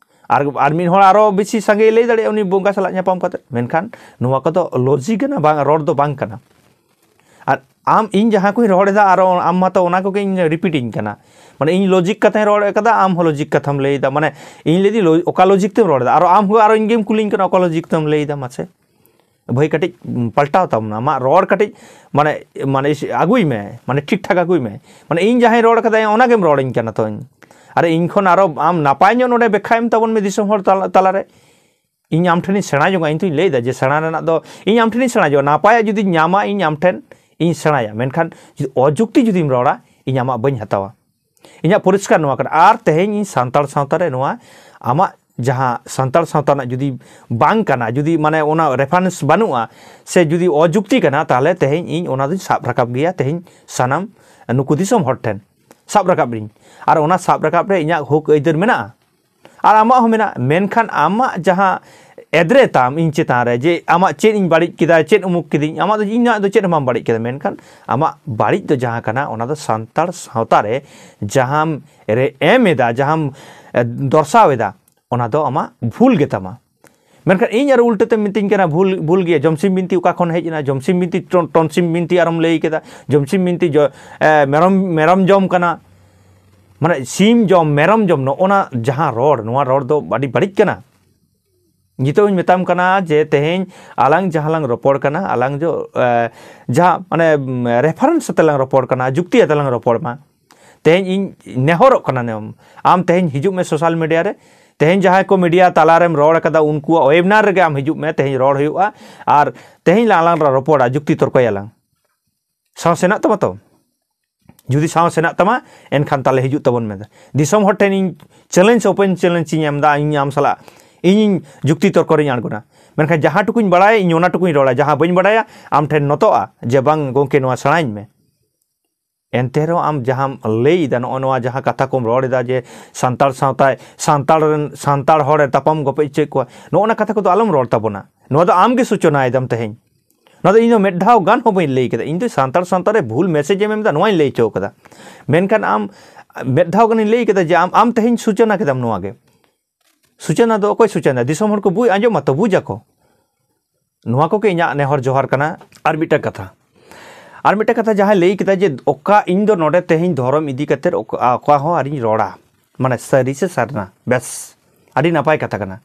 ᱟᱨ, ᱟᱨ ᱢᱤᱫ ᱦᱚᱲ ᱟᱨᱚ ᱵᱮᱥᱤ ᱥᱟᱸᱜᱮᱭ ᱞᱟᱹᱭ ᱫᱟᱲᱮᱭᱟᱜᱼᱟ ᱩᱱᱤ ᱵᱚᱸᱜᱟ ᱥᱟᱞᱟᱜ ᱧᱟᱯᱟᱢ ᱠᱟᱛᱮ᱾ ᱢᱮᱱᱠᱷᱟᱱ ᱱᱚᱣᱟ ᱠᱚᱫᱚ ᱞᱚᱡᱤᱠ ᱠᱟᱱᱟ, ᱵᱟᱝ, ᱨᱚᱲ ᱫᱚ ᱵᱟᱝ ᱠᱟᱱᱟ᱾ ᱟᱨ ᱟᱢ, ᱤᱧ ᱡᱟᱦᱟᱸ ᱠᱚᱧ ᱨᱚᱲ ᱮᱫᱟ, ᱟᱨᱚ ᱟᱢ ᱢᱟᱛᱚ ᱚᱱᱟ ᱠᱚᱜᱮ ᱤᱧ ᱨᱤᱯᱤᱴᱤᱧ ᱠᱟᱱᱟ᱾ ᱢᱟᱱᱮ, ᱤᱧ ᱞᱚᱡᱤᱠ ᱠᱟᱛᱷᱟᱧ ᱨᱚᱲ ᱠᱟᱫᱟ, ᱟᱢ ᱦᱚᱸ ᱞᱚᱡᱤᱠ ᱠᱟᱛᱷᱟᱢ ᱞᱟᱹᱭ ᱮᱫᱟ᱾ ᱢᱟᱱᱮ, ᱤᱧ ᱞᱟᱹᱭ ᱫᱟᱹᱧ, ᱞᱚ-, ᱚᱠᱟ ᱞᱚᱡᱤᱠ ᱛᱮᱢ ᱨᱚᱲ ᱮᱫᱟ? ᱟᱨᱚ ᱟᱢ ᱦᱚᱸ ᱟᱨᱚ ᱤᱧ ᱜᱮᱢ ᱠᱩᱞᱤᱧ ᱠᱟᱱᱟ, ᱚᱠᱟ ᱞᱚᱡᱤᱠ ᱛᱮᱢ ᱞᱟᱹᱭ ᱮᱫᱟ, ᱢᱟᱥᱮ? ᱵᱷᱟᱹᱭ, ᱠᱟᱹᱴᱤᱡ ᱯᱟᱞᱴᱟᱣ ᱛᱟᱵᱚᱱᱟ, ᱟᱢᱟᱜ ᱨᱚᱲ ᱠᱟᱹᱴᱤᱡ, ᱢᱟᱱᱮ, ᱢᱟᱱᱮ, ᱤᱥ-, ᱟᱹᱜᱩᱭ ᱢᱮ, ᱢᱟᱱᱮ, ᱴᱷᱤᱠ ᱴᱷᱟᱠ ᱟᱹᱜᱩᱭ ᱢᱮ᱾ ᱢᱟᱱᱮ, ᱤᱧ ᱡᱟᱦᱟᱸᱧ ᱨᱚᱲ ᱠᱟᱫᱟ, ᱚᱱᱟ ᱜᱮᱢ ᱨᱚᱲᱟᱹᱧ ᱠᱟᱱᱟ ᱛᱚ᱾ ᱟᱨ ᱤᱧ ᱠᱷᱚᱱ ᱟᱨᱚ ᱟᱢ ᱱᱟᱯᱟᱭ ᱧᱚᱜ ᱱᱚᱰᱮ ᱵᱮᱠᱠᱷᱟ ᱮᱢ ᱛᱟᱵᱚᱱ ᱢᱮ ᱫᱤᱥᱚᱢ ᱦᱚᱲ ᱛᱟᱞᱟ, ᱛᱟᱞᱟᱨᱮ᱾ ᱤᱧ ᱟᱢ ᱴᱷᱮᱱᱤᱧ ᱥᱮᱬᱟ ᱡᱚᱝᱟ, ᱤᱧ ᱛᱚᱧ ᱞᱟᱹᱭᱫᱟ ᱡᱮ ᱥᱮᱬᱟ ᱨᱮᱱᱟᱜ ᱫᱚ ᱤᱧ ᱟᱢ ᱴᱷᱮᱱᱤᱧ ᱥᱮᱬᱟ ᱡᱚᱝᱟ, ᱱᱟᱯᱟᱭᱟᱜ ᱡᱩᱫᱤᱧ ᱧᱟᱢᱟ, ᱤᱧ ᱟᱢ ᱴᱷᱮᱱ ᱤᱧ ᱥᱮᱬᱟᱭᱟ, ᱢᱮᱱᱠᱷᱟᱱ ᱡᱩᱫᱤ ᱚᱡᱩᱠᱛᱤ ᱡᱩᱫᱤᱢ ᱨᱚᱲᱟ, ᱤᱧ ᱟᱢᱟᱜ ᱵᱟᱹᱧ ᱦᱟᱛᱟᱣᱟ᱾ ᱤᱧᱟᱹᱜ ᱯᱚᱨᱤᱥᱠᱟᱨ ᱱᱚᱣᱟ ᱠᱟᱱᱟ᱾ ᱟᱨ ᱛᱮᱦᱮᱧ ᱤᱧ ᱥᱟᱱᱛᱟᱲ ᱥᱟᱶᱛᱟ ᱨᱮ ᱱᱚᱣᱟ ᱟᱢᱟᱜ ᱡᱟᱦᱟᱸ ᱥᱟᱱᱛᱟᱲ ᱥᱟᱶᱛᱟ ᱨᱮᱱᱟᱜ ᱡᱩᱫᱤ ᱵᱟᱝ ᱠᱟᱱᱟ, ᱡᱩᱫᱤ, ᱢᱟᱱᱮ, ᱚᱱᱟ ᱨᱮᱯᱷᱟᱨᱮᱱᱥ ᱵᱟᱹᱱᱩᱜᱼᱟ, ᱥᱮ ᱡᱩᱫᱤ ᱚᱡᱩᱠᱛᱤ ᱠᱟᱱᱟ, ᱛᱟᱦᱚᱞᱮ ᱛᱮᱦᱮᱧ ᱤᱧ ᱚᱱᱟ ᱫᱚᱧ ᱥᱟᱵ ᱨᱟᱠᱟᱵ ᱜᱮᱭᱟ, ᱛᱮᱦᱮᱧ ᱥᱟᱱᱟᱢ ᱱᱩᱠᱩ ᱫᱤᱥᱚᱢ ᱦᱚᱲ ᱴᱷᱮᱱ ᱥᱟᱵ ᱨᱟᱠᱟᱵ ᱨᱤᱧ᱾ ᱟᱨ ᱚᱱᱟ ᱥᱟᱵ ᱨᱟᱠᱟᱵ ᱨᱮ ᱤᱧᱟᱹᱜ ᱦᱚᱠ ᱟᱹᱭᱫᱟᱹᱨ ᱢᱮᱱᱟᱜᱼᱟ, ᱟᱨ ᱟᱢᱟᱜ ᱦᱚᱸ ᱢᱮᱱᱟᱜᱼᱟ᱾ ᱢᱮᱱᱠᱷᱟᱱ ᱟᱢᱟᱜ ᱡᱟᱦᱟᱸ ᱮᱫᱽᱨᱮ ᱛᱟᱢ ᱤᱧ ᱪᱮᱛᱟᱱ ᱨᱮ, ᱡᱮ ᱟᱢᱟᱜ ᱪᱮᱫ ᱤᱧ ᱵᱟᱹᱲᱤᱡ ᱠᱮᱫᱟ, ᱪᱮᱫ ᱩᱢᱩᱠ ᱠᱤᱫᱤᱧ, ᱟᱢᱟᱜ ᱫᱚ, ᱤᱧᱟᱹᱜ ᱫᱚ ᱪᱮᱫ ᱦᱚᱸ ᱵᱟᱢ ᱵᱟᱹᱲᱤᱡ ᱠᱮᱫᱟ᱾ ᱢᱮᱱᱠᱷᱟᱱ ᱟᱢᱟᱜ ᱵᱟᱹᱲᱤᱡ ᱫᱚ ᱡᱟᱦᱟᱸ ᱠᱟᱱᱟ, ᱚᱱᱟ ᱫᱚ ᱥᱟᱱᱛᱟᱲ ᱥᱟᱶᱛᱟ ᱨᱮ ᱡᱟᱦᱟᱸᱢ ᱨᱮ ᱮᱢ ᱮᱫᱟ, ᱡᱟᱦᱟᱸᱢ, ᱮ, ᱫᱚᱨᱥᱟᱣ ᱮᱫᱟ, ᱚᱱᱟ ᱫᱚ ᱟᱢᱟᱜ ᱵᱷᱩᱞ ᱜᱮ ᱛᱟᱢᱟ᱾ ᱢᱮᱱᱠᱷᱟᱱ ᱤᱧ ᱟᱨᱚ ᱩᱞᱴᱟᱹ ᱛᱮᱢ ᱢᱤᱛᱟᱹᱧ ᱠᱟᱱᱟ, ᱵᱷᱩᱞ, ᱵᱷᱩᱞ ᱜᱮᱭᱟ, ᱡᱚᱢᱥᱤᱢ ᱵᱤᱱᱛᱤ ᱚᱠᱟ ᱠᱷᱚᱱ ᱦᱮᱡ ᱮᱱᱟ? ᱡᱚᱢᱥᱤᱢ ᱵᱤᱱᱛᱤ, ᱴᱚᱱ-, ᱴᱚᱱᱥᱤᱢ ᱵᱤᱱᱛᱤ ᱟᱨᱚᱢ ᱞᱟᱹᱭ ᱠᱮᱫᱟ, ᱡᱚᱢᱥᱤᱢ ᱵᱤᱱᱛᱤ ᱡᱚ-, ᱮ, ᱢᱮᱨᱚᱢ, ᱢᱮᱨᱚᱢ ᱡᱚᱢ ᱠᱟᱱᱟ, ᱢᱟᱱᱮ, ᱥᱤᱢ ᱡᱚᱢ, ᱢᱮᱨᱚᱢ ᱡᱚᱢ, ᱱᱚᱜᱼᱚ ᱱᱟ ᱡᱟᱦᱟᱸ ᱨᱚᱲ, ᱱᱚᱣᱟ ᱨᱚᱲ ᱫᱚ ᱟᱹᱰᱤ ᱵᱟᱹᱲᱤᱡ ᱠᱟᱱᱟ᱾ ᱱᱤᱛᱚᱜ ᱤᱧ ᱢᱮᱛᱟᱢ ᱠᱟᱱᱟ ᱡᱮ ᱛᱮᱦᱮᱧ ᱟᱞᱟᱝ ᱡᱟᱦᱟᱸ ᱞᱟᱝ ᱨᱚᱯᱚᱲ ᱠᱟᱱᱟ, ᱟᱞᱟᱝ ᱡᱚ ᱮ, ᱡᱟᱦᱟᱸ ᱢᱟᱱᱮ ᱨᱮᱯᱷᱟᱨᱮᱱᱥ ᱟᱛᱮ ᱞᱟᱝ ᱨᱚᱯᱚᱲ ᱠᱟᱱᱟ, ᱡᱩᱠᱛᱤ ᱟᱛᱮ ᱞᱟᱝ ᱨᱚᱯᱚᱲ ᱢᱟ᱾ ᱛᱮᱦᱮᱧ ᱤᱧ ᱱᱮᱦᱚᱨᱚᱜ ᱠᱟᱱᱟ, ᱱᱮᱦᱚᱨ, ᱟᱢ ᱛᱮᱦᱮᱧ ᱦᱤᱡᱩᱜ ᱢᱮ ᱥᱳᱥᱟᱞ ᱢᱤᱰᱤᱭᱟ ᱨᱮ᱾ ᱛᱮᱦᱮᱧ ᱡᱟᱦᱟᱸᱭ ᱠᱚ ᱢᱤᱰᱤᱭᱟ ᱛᱟᱞᱟᱨᱮᱢ ᱨᱚᱲ ᱠᱟᱫᱟ, ᱩᱱᱠᱩᱣᱟᱜ ᱳᱭᱮᱵᱤᱱᱟᱨ ᱨᱮᱜᱮ ᱟᱢ ᱦᱤᱡᱩᱜ ᱢᱮ, ᱛᱮᱦᱮᱧ ᱨᱚᱲ ᱦᱩᱭᱩᱜᱼᱟ᱾ ᱟᱨ ᱛᱮᱦᱮᱧ ᱞᱟᱝ ᱟᱞᱟᱝ ᱨᱚᱯᱚᱲᱟ, ᱡᱩᱠᱛᱤ ᱛᱚᱨᱠᱚᱭᱟᱞᱟᱝ᱾ ᱥᱟᱶ ᱥᱮᱱᱟᱜ ᱛᱟᱢᱟ ᱛᱚ? ᱡᱩᱫᱤ ᱥᱟᱶ ᱥᱮᱱᱟᱜ ᱛᱟᱢᱟ, ᱮᱱᱠᱷᱟᱱ ᱛᱟᱦᱞᱮ ᱦᱤᱡᱩᱜ ᱛᱟᱵᱚᱱ ᱢᱮ᱾ ᱫᱤᱥᱚᱢ ᱦᱚᱲ ᱴᱷᱮᱱ ᱤᱧ ᱪᱮᱞᱮᱧᱡᱽ, ᱳᱯᱮᱱ ᱪᱮᱞᱮᱧᱡᱽ ᱤᱧ ᱮᱢ ᱮᱫᱟ, ᱤᱧ ᱟᱢ ᱥᱟᱞᱟᱜ ᱤᱧᱤᱧ ᱡᱩᱠᱛᱤ ᱛᱚᱨᱠᱚ ᱨᱤᱧ ᱟᱬᱜᱚᱱᱟ᱾ ᱢᱮᱱᱠᱷᱟᱱ ᱡᱟᱦᱟᱸ ᱴᱩᱠᱩᱧ ᱵᱟᱲᱟᱭᱟ, ᱤᱧ ᱚᱱᱟ ᱴᱩᱠᱩᱧ ᱨᱚᱲᱟ, ᱡᱟᱦᱟᱸ ᱵᱟᱹᱧ ᱵᱟᱲᱟᱭᱟ, ᱟᱢ ᱴᱷᱮᱱ ᱱᱚᱛᱚᱜᱼᱟ ᱡᱮ, "ᱵᱟᱝ ᱜᱚᱢᱠᱮ, ᱱᱚᱣᱟ ᱥᱮᱬᱟᱧ ᱢᱮ᱾" ᱮᱱᱛᱮ ᱨᱮᱦᱚᱸ ᱟᱢ ᱡᱟᱦᱟᱸᱢ ᱞᱟᱹᱭ ᱮᱫᱟ, ᱱᱚᱜᱼᱚ ᱱᱚᱣᱟ ᱡᱟᱦᱟᱸ ᱠᱟᱛᱷᱟ ᱠᱚᱢ ᱨᱚᱲ ᱮᱫᱟ ᱡᱮ ᱥᱟᱱᱛᱟᱲ ᱥᱟᱶᱛᱟᱭ, ᱥᱟᱱᱛᱟᱲ ᱨᱮᱱ, ᱥᱟᱱᱛᱟᱲ ᱦᱚᱲᱮ ᱛᱟᱯᱟᱢ ᱜᱚᱯᱚᱡ ᱦᱚᱪᱚᱭᱮᱫ ᱠᱚᱣᱟ, ᱱᱚᱜᱼᱚ ᱱᱟ ᱠᱟᱛᱷᱟ ᱠᱚᱫᱚ ᱟᱞᱚᱢ ᱨᱚᱲ ᱛᱟᱵᱚᱱᱟ᱾ ᱱᱚᱣᱟ ᱫᱚ ᱟᱢ ᱜᱮ ᱥᱩᱪᱚᱱᱟᱭᱮᱫᱟᱢ ᱛᱮᱦᱮᱧ᱾ ᱱᱚᱣᱟ ᱫᱚ ᱤᱧ ᱫᱚ ᱢᱤᱫ ᱫᱷᱟᱣ ᱜᱟᱱ ᱦᱚᱸ ᱵᱟᱹᱧ ᱞᱟᱹᱭ ᱠᱮᱫᱟ᱾ ᱤᱧ ᱫᱚ ᱥᱟᱱᱛᱟᱲ ᱥᱟᱶᱛᱟ ᱨᱮ ᱵᱷᱩᱞ ᱢᱮᱥᱮᱡᱽ ᱮᱢ ᱮᱢ ᱮᱫᱟ, ᱱᱚᱣᱟᱧ ᱞᱟᱹᱭ ᱦᱚᱪᱚ ᱠᱟᱫᱟ᱾ ᱢᱮᱱᱠᱷᱟᱱ ᱟᱢ ᱢᱤᱫ ᱫᱷᱟᱣ ᱜᱟᱱᱤᱧ ᱞᱟᱹᱭ ᱠᱮᱫᱟ ᱡᱮ ᱟᱢ, ᱟᱢ ᱛᱮᱦᱮᱧ ᱥᱩᱪᱚᱱᱟ ᱠᱮᱫᱟᱢ ᱱᱚᱣᱟ ᱜᱮ᱾ ᱥᱩᱪᱚᱱᱟ ᱫᱚ ᱚᱠᱚᱭ ᱥᱩᱪᱚᱱᱟ? ᱫᱤᱥᱚᱢ ᱦᱚᱲ ᱠᱚ ᱵᱩᱡᱽ, ᱟᱸᱡᱚᱢ ᱢᱟᱛᱚ, ᱵᱩᱡᱽ ᱟᱠᱚ᱾ ᱱᱚᱣᱟ ᱠᱚᱜᱮ ᱤᱧᱟᱹᱜ ᱱᱮᱦᱚᱨ ᱡᱚᱦᱟᱨ ᱠᱟᱱᱟ᱾ ᱟᱨ ᱢᱤᱫᱴᱟᱝ ᱠᱟᱛᱷᱟ, ᱟᱨ ᱢᱤᱫᱴᱟᱝ ᱠᱟᱛᱷᱟ ᱡᱟᱦᱟᱸᱭ ᱞᱟᱹᱭ ᱠᱮᱫᱟ ᱡᱮ ᱚᱠᱟ, ᱤᱧ ᱫᱚ ᱱᱚᱰᱮ ᱛᱮᱦᱮᱧ ᱫᱷᱚᱨᱚᱢ ᱤᱫᱤ ᱠᱟᱛᱮᱫ ᱚᱠᱟ, ᱚᱠᱟ ᱦᱚᱸ ᱟᱹᱣᱨᱤᱧ ᱨᱚᱲᱟ, ᱢᱟᱱᱮ ᱥᱟᱹᱨᱤ ᱥᱮ ᱥᱟᱨᱱᱟ, ᱵᱮᱥ, ᱟᱹᱰᱤ ᱱᱟᱯᱟᱭ ᱠᱟᱛᱷᱟ ᱠᱟᱱᱟ᱾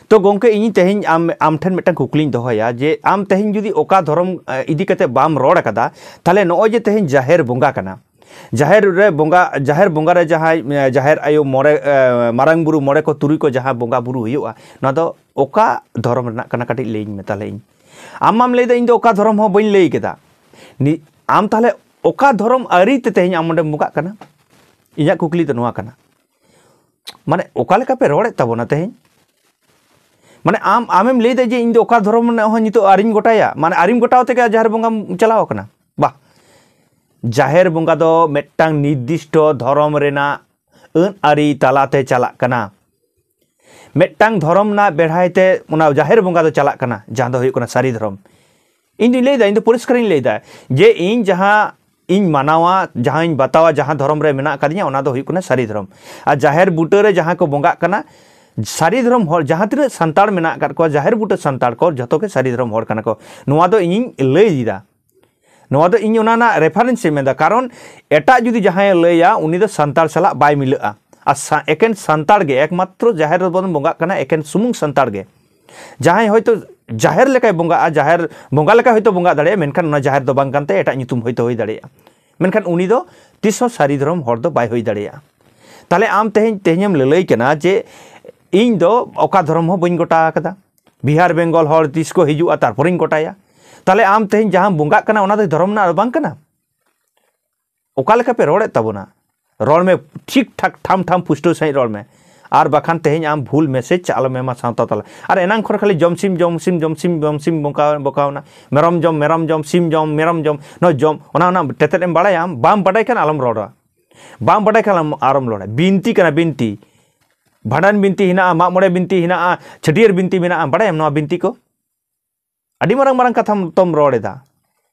ᱛᱚ ᱜᱚᱢᱠᱮ, ᱤᱧ ᱛᱮᱦᱮᱧ ᱟᱢ, ᱟᱢ ᱴᱷᱮᱱ ᱢᱤᱫᱴᱟᱝ ᱠᱩᱠᱞᱤᱧ ᱫᱚᱦᱚᱭᱟ ᱡᱮ ᱟᱢ ᱛᱮᱦᱮᱧ ᱡᱩᱫᱤ ᱚᱠᱟ ᱫᱷᱚᱨᱚᱢ, ᱮ, ᱤᱫᱤ ᱠᱟᱛᱮᱫ ᱵᱟᱢ ᱨᱚᱲ ᱟᱠᱟᱫᱟ, ᱛᱟᱦᱞᱮ ᱱᱚᱜᱼᱚᱭ ᱡᱮ ᱛᱮᱦᱮᱧ ᱡᱟᱦᱮᱨ ᱵᱚᱸᱜᱟ ᱠᱟᱱᱟ, ᱡᱟᱦᱮᱨ ᱨᱮ ᱵᱚᱸᱜᱟ, ᱡᱟᱦᱮᱨ ᱵᱚᱸᱜᱟ ᱨᱮ ᱡᱟᱦᱟᱸᱭ, ᱮ, ᱡᱟᱦᱮᱨ ᱟᱭᱳ, ᱢᱚᱬᱮ, ᱮ, ᱢᱟᱨᱟᱝ ᱵᱩᱨᱩ, ᱢᱚᱬᱮ ᱠᱚ ᱛᱩᱨᱩᱭ ᱠᱚ ᱡᱟᱦᱟᱸ ᱵᱚᱸᱜᱟ ᱵᱩᱨᱩ ᱦᱩᱭᱩᱜᱼᱟ, ᱱᱚᱣᱟ ᱫᱚ ᱚᱠᱟ ᱫᱷᱚᱨᱚᱢ ᱨᱮᱱᱟᱜ ᱠᱟᱱᱟ? ᱠᱟᱹᱴᱤᱡ ᱞᱟᱹᱭᱟᱹᱧ ᱢᱮ ᱛᱟᱦᱞᱮ᱾ ᱤᱧ, ᱟᱢ ᱢᱟᱢ ᱞᱟᱹᱭᱫᱟ ᱤᱧ ᱫᱚ ᱚᱠᱟ ᱫᱷᱚᱨᱚᱢ ᱦᱚᱸ ᱵᱟᱹᱧ ᱞᱟᱹᱭ ᱠᱮᱫᱟ᱾ ᱱᱤ-, ᱟᱢ ᱛᱟᱦᱞᱮ ᱚᱠᱟ ᱫᱷᱚᱨᱚᱢ ᱟᱹᱨᱤ ᱛᱮ ᱛᱮᱦᱮᱧ ᱟᱢ ᱚᱸᱰᱮᱢ ᱵᱚᱸᱜᱟᱜ ᱠᱟᱱᱟ? ᱤᱧᱟᱹᱜ ᱠᱩᱠᱞᱤ ᱫᱚ ᱱᱚᱣᱟ ᱠᱟᱱᱟ᱾ ᱢᱟᱱᱮ ᱚᱠᱟ ᱞᱮᱠᱟ ᱯᱮ ᱨᱚᱲᱮᱫ ᱛᱟᱵᱚᱱᱟ ᱛᱮᱦᱮᱧ? ᱢᱟᱱᱮ ᱟᱢ, ᱟᱢᱮᱢ ᱞᱟᱹᱭᱫᱟ ᱡᱮ ᱤᱧ ᱫᱚ ᱚᱠᱟ ᱫᱷᱚᱨᱚᱢ ᱨᱮᱱᱟᱜ ᱦᱚᱸ ᱱᱤᱛᱚᱜ ᱟᱹᱨᱤᱧ ᱜᱚᱴᱟᱭᱟ, ᱢᱟᱱᱮ ᱟᱹᱨᱤᱢ ᱜᱚᱴᱟᱣ ᱛᱮᱜᱮ ᱡᱟᱦᱮᱨ ᱵᱚᱸᱜᱟᱢ ᱪᱟᱞᱟᱣ ᱠᱟᱱᱟ? ᱵᱟᱦ, ᱡᱟᱦᱮᱨ ᱵᱚᱸᱜᱟ ᱫᱚ ᱢᱤᱫᱴᱟᱝ ᱱᱤᱨᱫᱤᱥᱴᱚ ᱫᱷᱚᱨᱚᱢ ᱨᱮᱱᱟᱜ ᱟᱹᱱ ᱟᱹᱨᱤ ᱛᱟᱞᱟᱛᱮ ᱪᱟᱞᱟᱜ ᱠᱟᱱᱟ᱾ ᱢᱤᱫᱴᱟᱝ ᱫᱷᱚᱨᱚᱢ ᱨᱮᱱᱟᱜ ᱵᱮᱲᱦᱟᱭ ᱛᱮ ᱚᱱᱟ ᱡᱟᱦᱮᱨ ᱵᱚᱸᱜᱟ ᱫᱚ ᱪᱟᱞᱟᱜ ᱠᱟᱱᱟ, ᱡᱟᱦᱟᱸ ᱫᱚ ᱦᱩᱭᱩᱜ ᱠᱟᱱᱟ ᱥᱟᱹᱨᱤ ᱫᱷᱚᱨᱚᱢ᱾ ᱤᱧ ᱫᱩᱧ ᱞᱟᱹᱭᱫᱟ, ᱤᱧ ᱫᱚ ᱯᱚᱨᱤᱥᱠᱟᱨᱤᱧ ᱞᱟᱹᱭᱫᱟ ᱡᱮ ᱤᱧ ᱡᱟᱦᱟᱸ ᱤᱧ ᱢᱟᱱᱟᱣᱟ, ᱡᱟᱦᱟᱸᱧ ᱵᱟᱛᱟᱣᱟ, ᱡᱟᱦᱟᱸ ᱫᱷᱚᱨᱚᱢ ᱨᱮ ᱢᱮᱱᱟᱜ ᱟᱠᱟᱫᱤᱧᱟ, ᱚᱱᱟ ᱫᱚ ᱦᱩᱭᱩᱜ ᱠᱟᱱᱟ ᱥᱟᱹᱨᱤ ᱫᱷᱚᱨᱚᱢ᱾ ᱟᱨ ᱡᱟᱦᱮᱨ ᱵᱩᱴᱟᱹ ᱨᱮ ᱡᱟᱦᱟᱸ ᱠᱚ ᱵᱚᱸᱜᱟᱜ ᱠᱟᱱᱟ, ᱥᱟᱹᱨᱤ ᱫᱷᱚᱨᱚᱢ ᱦᱚᱲ, ᱡᱟᱦᱟᱸ ᱛᱤᱱᱟᱹᱜ ᱥᱟᱱᱛᱟᱲ ᱢᱮᱱᱟᱜ ᱟᱠᱟᱫ ᱠᱚᱣᱟ, ᱡᱟᱦᱮᱨ ᱵᱩᱴᱟᱹ ᱥᱟᱱᱛᱟᱲ ᱠᱚ, ᱡᱷᱚᱛᱚ ᱜᱮ ᱥᱟᱹᱨᱤ ᱫᱷᱚᱨᱚᱢ ᱦᱚᱲ ᱠᱟᱱᱟ ᱠᱚ᱾ ᱱᱚᱣᱟ ᱫᱚ ᱤᱧᱤᱧ ᱞᱟᱹᱭᱫᱟ᱾ ᱱᱚᱣᱟ ᱫᱚ ᱤᱧ ᱚᱱᱟ ᱨᱮᱱᱟᱜ ᱨᱮᱯᱷᱟᱨᱮᱱᱥ ᱤᱧ ᱢᱮᱱᱫᱟ, ᱠᱟᱨᱚᱱ ᱮᱴᱟᱜ ᱡᱩᱫᱤ ᱡᱟᱦᱟᱸᱭᱮ ᱞᱟᱹᱭᱟ, ᱩᱱᱤ ᱫᱚ ᱥᱟᱱᱛᱟᱲ ᱥᱟᱞᱟᱜ ᱵᱟᱭ ᱢᱤᱞᱟᱹᱜᱼᱟ᱾ ᱟᱨ ᱥᱟ- ᱮᱠᱮᱱ ᱥᱟᱱᱛᱟᱲ ᱜᱮ, ᱮᱠᱢᱟᱛᱨᱚ ᱡᱟᱦᱮᱨ ᱨᱮᱵᱚᱱ ᱵᱚᱸᱜᱟᱜ ᱠᱟᱱᱟ ᱮᱠᱮᱱ ᱥᱩᱢᱩᱝ ᱥᱟᱱᱛᱟᱲ ᱜᱮ᱾ ᱡᱟᱦᱟᱸᱭ ᱦᱚᱭᱛᱳ ᱡᱟᱦᱮᱨ ᱞᱮᱠᱟᱭ ᱵᱚᱸᱜᱟᱜᱼᱟ, ᱡᱟᱦᱮᱨ ᱵᱚᱸᱜᱟ ᱞᱮᱠᱟ ᱦᱚᱭᱛᱳ ᱵᱚᱸᱜᱟ ᱫᱟᱲᱮᱭᱟᱜᱼᱟ, ᱢᱮᱱᱠᱷᱟᱱ ᱚᱱᱟ ᱡᱟᱦᱮᱨ ᱫᱚ ᱵᱟᱝ ᱠᱟᱱ ᱛᱟᱭᱟ, ᱮᱴᱟᱜ ᱧᱩᱛᱩᱢ ᱦᱚᱭᱛᱳ ᱦᱩᱭ ᱫᱟᱲᱮᱭᱟᱜᱼᱟ, ᱢᱮᱱᱠᱷᱟᱱ ᱩᱱᱤ ᱫᱚ ᱛᱤᱥ ᱦᱚᱸ ᱥᱟᱹᱨᱤ ᱫᱷᱚᱨᱚᱢ ᱦᱚᱲ ᱫᱚ ᱵᱟᱭ ᱦᱩᱭ ᱫᱟᱲᱮᱭᱟᱜᱼᱟ᱾ ᱛᱟᱦᱞᱮ ᱟᱢ ᱛᱮᱦᱮᱧ, ᱛᱮᱦᱮᱧᱮᱢ ᱞᱟᱹᱞᱟᱹᱭ ᱠᱟᱱᱟ ᱡᱮ ᱤᱧ ᱫᱚ ᱚᱠᱟ ᱫᱷᱚᱨᱚᱢ ᱦᱚᱸ ᱵᱟᱹᱧ ᱜᱚᱴᱟ ᱟᱠᱟᱫᱟ, ᱵᱤᱦᱟᱨ ᱵᱮᱝᱜᱚᱞ ᱦᱚᱲ ᱛᱤᱥ ᱠᱚ ᱦᱤᱡᱩᱜᱼᱟ ᱛᱟᱨᱯᱚᱨᱮᱧ ᱜᱚᱴᱟᱭᱟ᱾ ᱛᱟᱦᱞᱮ ᱟᱢ ᱛᱮᱦᱮᱧ ᱡᱟᱦᱟᱸᱢ ᱵᱚᱸᱜᱟᱜ ᱠᱟᱱᱟ ᱚᱱᱟ ᱫᱚ ᱫᱷᱚᱨᱚᱢ ᱨᱮᱱᱟᱜ ᱵᱟᱝ ᱠᱟᱱᱟ? ᱚᱠᱟ ᱞᱮᱠᱟ ᱯᱮ ᱨᱚᱲᱮᱫ ᱛᱟᱵᱚᱱᱟ? ᱨᱚᱲ ᱢᱮ ᱴᱷᱤᱠ ᱴᱷᱟᱠ, ᱴᱷᱟᱢ ᱴᱷᱟᱢ, ᱯᱩᱥᱴᱟᱹᱣ ᱥᱟᱺᱦᱤᱡ ᱨᱚᱲ ᱢᱮ᱾ ᱟᱨ ᱵᱟᱠᱷᱟᱱ ᱛᱮᱦᱮᱧ ᱟᱢ ᱵᱷᱩᱞ ᱢᱮᱥᱮᱡᱽ ᱟᱞᱚᱢ ᱮᱢᱟ ᱥᱟᱶᱛᱟ ᱛᱟᱞᱟ᱾ ᱟᱨ ᱮᱱᱟᱝ ᱠᱷᱚᱱ ᱠᱷᱟᱹᱞᱤ ᱡᱚᱢ ᱥᱤᱢ, ᱡᱚᱢ ᱥᱤᱢ, ᱡᱚᱢ ᱥᱤᱢ, ᱡᱚᱢ ᱥᱤᱢ ᱵᱚᱠᱟᱣᱱᱟ, ᱢᱮᱨᱚᱢ ᱡᱚᱢ, ᱢᱮᱨᱚᱢ ᱡᱚᱢ, ᱥᱤᱢ ᱡᱚᱢ, ᱢᱮᱨᱚᱢ ᱡᱚᱢ, ᱱᱚᱣᱟ ᱡᱚᱢ, ᱚᱱᱟ, ᱚᱱᱟ ᱛᱮᱛᱮᱫ ᱮᱢ ᱵᱟᱲᱟᱭᱟᱢ? ᱵᱟᱢ ᱵᱟᱰᱟᱭ ᱠᱷᱟᱱ ᱟᱞᱚᱢ ᱨᱚᱲᱟ, ᱵᱟᱢ ᱵᱟᱰᱟᱭ ᱠᱷᱟᱱ ᱟᱞᱚᱢ, ᱟᱞᱚᱢ ᱨᱚᱲᱟ᱾ ᱵᱤᱱᱛᱤ ᱠᱟᱱᱟ ᱵᱤᱱᱛᱤ, ᱵᱷᱟᱸᱰᱟᱱ ᱵᱤᱱᱛᱤ ᱦᱮᱱᱟᱜᱼᱟ, ᱢᱟᱜ ᱢᱚᱬᱮ ᱵᱤᱱᱛᱤ ᱦᱮᱱᱟᱜᱼᱟ, ᱪᱷᱟᱹᱴᱭᱟᱹᱨ ᱵᱤᱱᱛᱤ ᱢᱮᱱᱟᱜᱼᱟ, ᱵᱟᱰᱟᱭᱟᱢ ᱱᱚᱣᱟ ᱵᱤᱱᱛᱤ ᱠᱚ? ᱟᱹᱰᱤ ᱢᱟᱨᱟᱝ ᱢᱟᱨᱟᱝ ᱠᱟᱛᱷᱟᱢ ᱛᱚᱢ ᱨᱚᱲ ᱮᱫᱟ᱾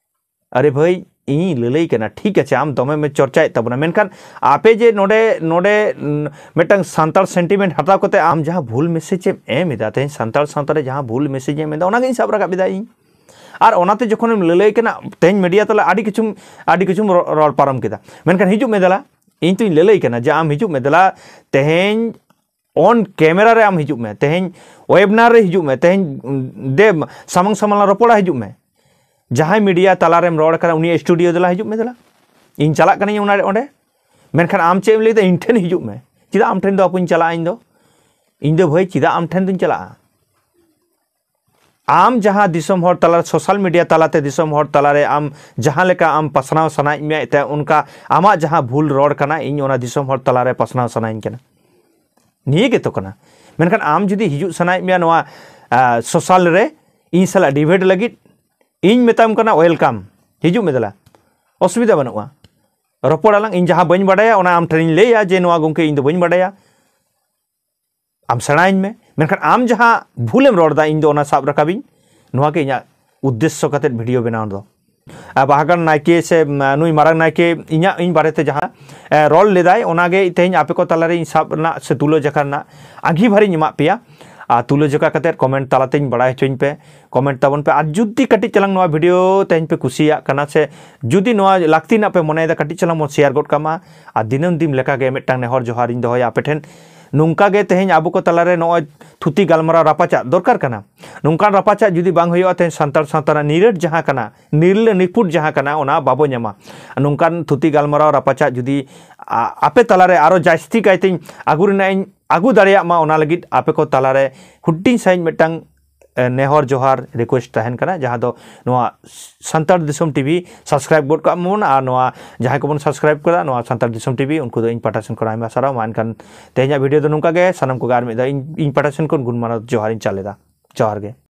ᱟᱨᱮ ᱵᱷᱟᱹᱭ, ᱤᱧᱤᱧ ᱞᱟᱹᱞᱟᱹᱭ ᱠᱟᱱᱟ, ᱴᱷᱤᱠ ᱟᱪᱷᱮ, ᱟᱢ ᱫᱚᱢᱮᱢ ᱪᱚᱨᱪᱟᱭᱮᱫ ᱛᱟᱵᱚᱱᱟ, ᱢᱮᱱᱠᱷᱟᱱ ᱟᱯᱮ ᱡᱮ ᱱᱚᱰᱮ, ᱱᱚᱰᱮ, ᱩᱸ, ᱢᱤᱫᱴᱟᱝ ᱥᱟᱱᱛᱟᱲ ᱥᱮᱱᱴᱤᱢᱮᱱᱴ ᱦᱟᱛᱟᱣ ᱠᱟᱛᱮ ᱟᱢ ᱡᱟᱦᱟᱸ ᱵᱷᱩᱞ ᱢᱮᱥᱮᱡᱽ ᱮᱢ ᱮᱢ ᱮᱫᱟ, ᱛᱮᱦᱮᱧ ᱥᱟᱱᱛᱟᱲ ᱥᱟᱶᱛᱟ ᱨᱮ ᱡᱟᱦᱟᱸ ᱵᱷᱩᱞ ᱢᱮᱥᱮᱡᱽ ᱮᱢ ᱮᱢ ᱮᱫᱟ, ᱚᱱᱟᱜᱮ ᱤᱧ ᱥᱟᱵ ᱨᱟᱠᱟᱵ ᱮᱫᱟ ᱤᱧ᱾ ᱟᱨ ᱚᱱᱟᱛᱮ ᱡᱚᱠᱷᱚᱱᱮᱢ ᱞᱟᱹᱞᱟᱹᱭ ᱠᱟᱱᱟ, ᱛᱮᱦᱮᱧ ᱢᱤᱰᱤᱭᱟ ᱛᱟᱞᱟ ᱟᱹᱰᱤ ᱠᱤᱪᱷᱩᱢ, ᱟᱹᱰᱤ ᱠᱤᱪᱷᱩᱢ ᱨᱚ-, ᱨᱚᱲ ᱯᱟᱨᱚᱢ ᱠᱮᱫᱟ, ᱢᱮᱱᱠᱷᱟᱱ ᱦᱤᱡᱩᱜ ᱢᱮ ᱫᱮᱞᱟ, ᱤᱧ ᱛᱚᱧ ᱞᱟᱹᱞᱟᱹᱭ ᱠᱟᱱᱟ ᱡᱮ ᱟᱢ ᱦᱤᱡᱩᱜ ᱢᱮ ᱫᱮᱞᱟ, ᱛᱮᱦᱮᱧ ᱚᱱ ᱠᱮᱢᱮᱨᱟ ᱨᱮ ᱟᱢ ᱦᱤᱡᱩᱜ ᱢᱮ, ᱛᱮᱦᱮᱧ ᱳᱭᱮᱵᱤᱱᱟᱨ ᱨᱮ ᱦᱤᱡᱩᱜ ᱢᱮ, ᱛᱮᱦᱮᱧ, ᱩᱸ, ᱫᱮ ᱥᱟᱢᱟᱝ ᱥᱟᱢᱟᱝ ᱞᱟᱝ ᱨᱚᱯᱚᱲᱟ, ᱦᱤᱡᱩᱜ ᱢᱮ᱾ ᱡᱟᱦᱟᱸᱭ ᱢᱤᱰᱤᱭᱟ ᱛᱟᱞᱟᱨᱮᱢ ᱨᱚᱲ ᱠᱟᱱᱟ, ᱩᱱᱤᱭᱟᱜ ᱥᱴᱩᱰᱤᱭᱳ ᱫᱮᱞᱟ, ᱦᱤᱡᱩᱜ ᱢᱮ ᱫᱮᱞᱟ, ᱤᱧ ᱪᱟᱞᱟᱜ ᱠᱟᱹᱱᱟᱹᱧ ᱚᱱᱟ, ᱚᱸᱰᱮ᱾ ᱢᱮᱱᱠᱷᱟᱱ ᱟᱢ ᱪᱮᱫ ᱮᱢ ᱞᱟᱹᱭᱫᱟ, ᱤᱧ ᱴᱷᱮᱱ ᱦᱤᱡᱩᱜ ᱢᱮ᱾ ᱪᱮᱫᱟᱜ ᱟᱢ ᱴᱷᱮᱱ ᱫᱚ ᱵᱟᱹᱧ ᱪᱟᱞᱟᱜᱼᱟ ᱤᱧ ᱫᱚ? ᱤᱧ ᱫᱚ ᱵᱷᱟᱹᱭ, ᱪᱮᱫᱟᱜ ᱟᱢ ᱴᱷᱮᱱ ᱫᱚᱧ ᱪᱟᱞᱟᱜᱼᱟ? ᱟᱢ ᱡᱟᱦᱟᱸ ᱫᱤᱥᱚᱢ ᱦᱚᱲ ᱛᱟᱞᱟ, ᱥᱳᱥᱟᱞ ᱢᱤᱰᱤᱭᱟ ᱛᱟᱞᱟᱛᱮ ᱫᱤᱥᱚᱢ ᱦᱚᱲ ᱛᱟᱞᱟᱨᱮ ᱟᱢ ᱡᱟᱦᱟᱸ ᱞᱮᱠᱟ ᱟᱢ ᱯᱟᱥᱱᱟᱣ ᱥᱟᱱᱟᱭᱮᱫ ᱢᱮᱭᱟ, ᱮᱱᱛᱮ ᱚᱱᱠᱟ ᱟᱢᱟᱜ ᱡᱟᱦᱟᱸ ᱵᱷᱩᱞ ᱨᱚᱲ ᱠᱟᱱᱟ, ᱤᱧ ᱚᱱᱟ ᱫᱤᱥᱚᱢ ᱦᱚᱲ ᱛᱟᱞᱟᱨᱮ ᱯᱟᱥᱱᱟᱣ ᱥᱟᱱᱟᱧ ᱠᱟᱱᱟ᱾ ᱱᱤᱭᱟᱹ ᱜᱮᱛᱚ ᱠᱟᱱᱟ᱾ ᱢᱮᱱᱠᱷᱟᱱ ᱟᱢ ᱡᱩᱫᱤ ᱦᱤᱡᱩᱜ ᱥᱟᱱᱟᱭᱮᱫ ᱢᱮᱭᱟ ᱱᱚᱣᱟ, ᱟ, ᱥᱳᱥᱟᱞ ᱨᱮ ᱤᱧ ᱥᱟᱞᱟᱜ ᱰᱤᱵᱮᱴ ᱞᱟᱹᱜᱤᱫ, ᱤᱧ ᱢᱮᱛᱟᱢ ᱠᱟᱱᱟ, ᱳᱭᱮᱞᱠᱟᱢ, ᱦᱤᱡᱩᱜ ᱢᱮ ᱫᱮᱞᱟ, ᱚᱥᱩᱵᱤᱫᱷᱟ ᱵᱟᱹᱱᱩᱜᱼᱟ᱾ ᱨᱚᱯᱚᱲ ᱟᱞᱟᱝ, ᱤᱧ ᱡᱟᱦᱟᱸ ᱵᱟᱹᱧ ᱵᱟᱰᱟᱭᱟ ᱚᱱᱟ ᱟᱢ ᱴᱷᱮᱱᱤᱧ ᱞᱟᱹᱭᱟ ᱡᱮ, "ᱱᱚᱣᱟ ᱜᱚᱢᱠᱮ ᱤᱧ ᱫᱚ ᱵᱟᱹᱧ ᱵᱟᱰᱟᱭᱟ, ᱟᱢ ᱥᱮᱬᱟᱧ ᱢᱮ᱾" ᱢᱮᱱᱠᱷᱟᱱ ᱟᱢ ᱡᱟᱦᱟᱸ ᱵᱷᱩᱞᱮᱢ ᱨᱚᱲ ᱮᱫᱟ, ᱤᱧ ᱫᱚ ᱚᱱᱟ ᱥᱟᱵ ᱨᱟᱠᱟᱵᱤᱧ, ᱱᱚᱣᱟ ᱜᱮ ᱤᱧᱟᱹᱜ ᱩᱫᱽᱫᱮᱥᱥᱚ ᱠᱟᱛᱮᱫ ᱵᱷᱤᱰᱤᱭᱳ ᱵᱮᱱᱟᱣ ᱫᱚ᱾ ᱟᱨ ᱵᱟᱦᱟᱜᱟᱲ ᱱᱟᱭᱠᱮ ᱥᱮ, ᱩᱢ, ᱱᱩᱭ ᱢᱟᱨᱟᱝ ᱱᱟᱭᱠᱮ ᱤᱧᱟᱹᱜ, ᱤᱧ ᱵᱟᱨᱮᱛᱮ ᱡᱟᱦᱟᱸ, ᱮ, ᱨᱚᱲ ᱞᱮᱫᱟᱭ, ᱚᱱᱟᱜᱮ ᱛᱮᱦᱮᱧ ᱟᱯᱮ ᱠᱚ ᱛᱟᱞᱟᱨᱮ ᱤᱧ ᱥᱟᱵ ᱨᱮᱱᱟᱜ ᱥᱮ ᱛᱩᱞᱟᱹ ᱡᱟᱠᱷᱟ ᱨᱮᱱᱟᱜ ᱟᱸᱜᱤᱵᱷᱟᱨᱤᱧ ᱮᱢᱟᱜ ᱯᱮᱭᱟ᱾ ᱟᱨ ᱛᱩᱞᱟᱹᱡᱚᱠᱷᱟ ᱠᱟᱛᱮᱫ comment ᱛᱟᱞᱟᱛᱮᱧ ᱵᱟᱲᱟᱭ ᱦᱚᱪᱚᱧ ᱯᱮ, comment ᱛᱟᱵᱚᱱ ᱯᱮ᱾ ᱟᱨ ᱡᱩᱫᱤ ᱠᱟᱹᱴᱤᱡ ᱪᱟᱞᱟᱝ ᱱᱚᱣᱟ video ᱛᱮᱦᱮᱧ ᱯᱮ ᱠᱩᱥᱤᱭᱟᱜ ᱠᱟᱱᱟ ᱥᱮ ᱡᱩᱫᱤ ᱱᱚᱣᱟ ᱞᱟᱹᱠᱛᱤ ᱨᱮᱱᱟᱜ ᱯᱮ ᱢᱚᱱᱮᱭᱮᱫᱟ, ᱠᱟᱹᱴᱤᱡ ᱪᱟᱞᱟᱝ ᱵᱚᱱ share ᱜᱚᱫ ᱠᱟᱜ ᱢᱟ᱾ ᱟᱨ ᱫᱤᱱᱟᱹᱢ ᱫᱤᱱ ᱞᱮᱠᱟᱜᱮ ᱢᱤᱫᱴᱟᱝ ᱱᱮᱦᱚᱨ ᱡᱚᱦᱟᱨᱤᱧ ᱫᱚᱦᱚᱭᱟ ᱟᱯᱮ ᱴᱷᱮᱱ, ᱱᱚᱝᱠᱟ ᱜᱮ ᱛᱮᱦᱮᱧ ᱟᱵᱚ ᱠᱚ ᱛᱟᱞᱟᱨᱮ ᱱᱚᱜᱼᱚᱭ ᱛᱷᱩᱛᱤ ᱜᱟᱞᱢᱟᱨᱟᱣ ᱨᱟᱯᱟᱪᱟᱜ ᱫᱚᱨᱠᱟᱨ ᱠᱟᱱᱟ᱾ ᱱᱚᱝᱠᱟᱱ ᱨᱟᱯᱟᱪᱟᱜ ᱡᱩᱫᱤ ᱵᱟᱝ ᱦᱩᱭᱩᱜᱼᱟ, ᱛᱮᱦᱮᱧ ᱥᱟᱱᱛᱟᱲ ᱥᱟᱶᱛᱟ ᱨᱮᱱᱟᱜ ᱱᱤᱨᱟᱹᱴ ᱡᱟᱦᱟᱸ ᱠᱟᱱᱟ, ᱱᱤᱨᱞᱟᱹ ᱱᱤᱯᱷᱩᱴ ᱡᱟᱦᱟᱸ ᱠᱟᱱᱟ, ᱚᱱᱟ ᱵᱟᱵᱚ ᱧᱟᱢᱟ᱾ ᱱᱚᱝᱠᱟᱱ ᱛᱷᱩᱛᱤ ᱜᱟᱞᱢᱟᱨᱟᱣ ᱨᱟᱯᱟᱪᱟᱜ ᱡᱩᱫᱤ ᱟ-, ᱟᱯᱮ ᱛᱟᱞᱟᱨᱮ ᱟᱨᱚ ᱡᱟᱹᱥᱛᱤ ᱠᱟᱭᱛᱮᱧ ᱟᱹᱜᱩ ᱨᱮᱱᱟᱜ ᱤᱧ ᱟᱹᱜᱩ ᱫᱟᱲᱮᱭᱟᱜ ᱢᱟ, ᱚᱱᱟ ᱞᱟᱹᱜᱤᱫ ᱟᱯᱮ ᱠᱚ ᱛᱟᱞᱟᱨᱮ ᱦᱩᱰᱤᱧ ᱥᱟᱺᱦᱤᱡ ᱢᱤᱫᱴᱟᱝ, ᱮ, ᱱᱮᱦᱚᱨ ᱡᱚᱦᱟᱨ request ᱛᱟᱦᱮᱱ ᱠᱟᱱᱟ, ᱡᱟᱦᱟᱸ ᱫᱚ ᱱᱚᱣᱟ ᱥᱟᱱᱛᱟᱲ ᱫᱤᱥᱚᱢ TV subscribe ᱜᱚᱫ ᱠᱟᱜ ᱢᱟᱵᱚᱱ᱾ ᱟᱨ ᱱᱚᱣᱟ ᱡᱟᱦᱟᱸᱭ ᱠᱚᱵᱚᱱ subscribe ᱠᱟᱫᱟ ᱱᱚᱣᱟ ᱥᱟᱱᱛᱟᱲ ᱫᱤᱥᱚᱢ TV, ᱩᱱᱠᱩ ᱫᱚ ᱤᱧ ᱯᱟᱦᱴᱟ ᱥᱮᱱ ᱠᱷᱚᱱ ᱟᱭᱢᱟ ᱥᱟᱨᱦᱟᱣ᱾ ᱢᱟ ᱮᱱᱠᱷᱟᱱ ᱛᱮᱦᱮᱧᱟᱜ video ᱫᱚ ᱱᱚᱝᱠᱟ ᱜᱮ᱾ ᱥᱟᱱᱟᱢ ᱠᱚᱜᱮ ᱟᱨ ᱢᱤᱫ ᱫᱷᱟᱣ ᱤᱧ, ᱤᱧ ᱯᱟᱦᱴᱟ ᱥᱮᱱ ᱠᱷᱚᱱ ᱜᱩᱱ ᱢᱟᱱᱟᱣ ᱡᱚᱦᱟᱨᱤᱧ ᱪᱟᱞ ᱮᱫᱟ᱾ ᱡᱚᱦᱟᱨ ᱜᱮ᱾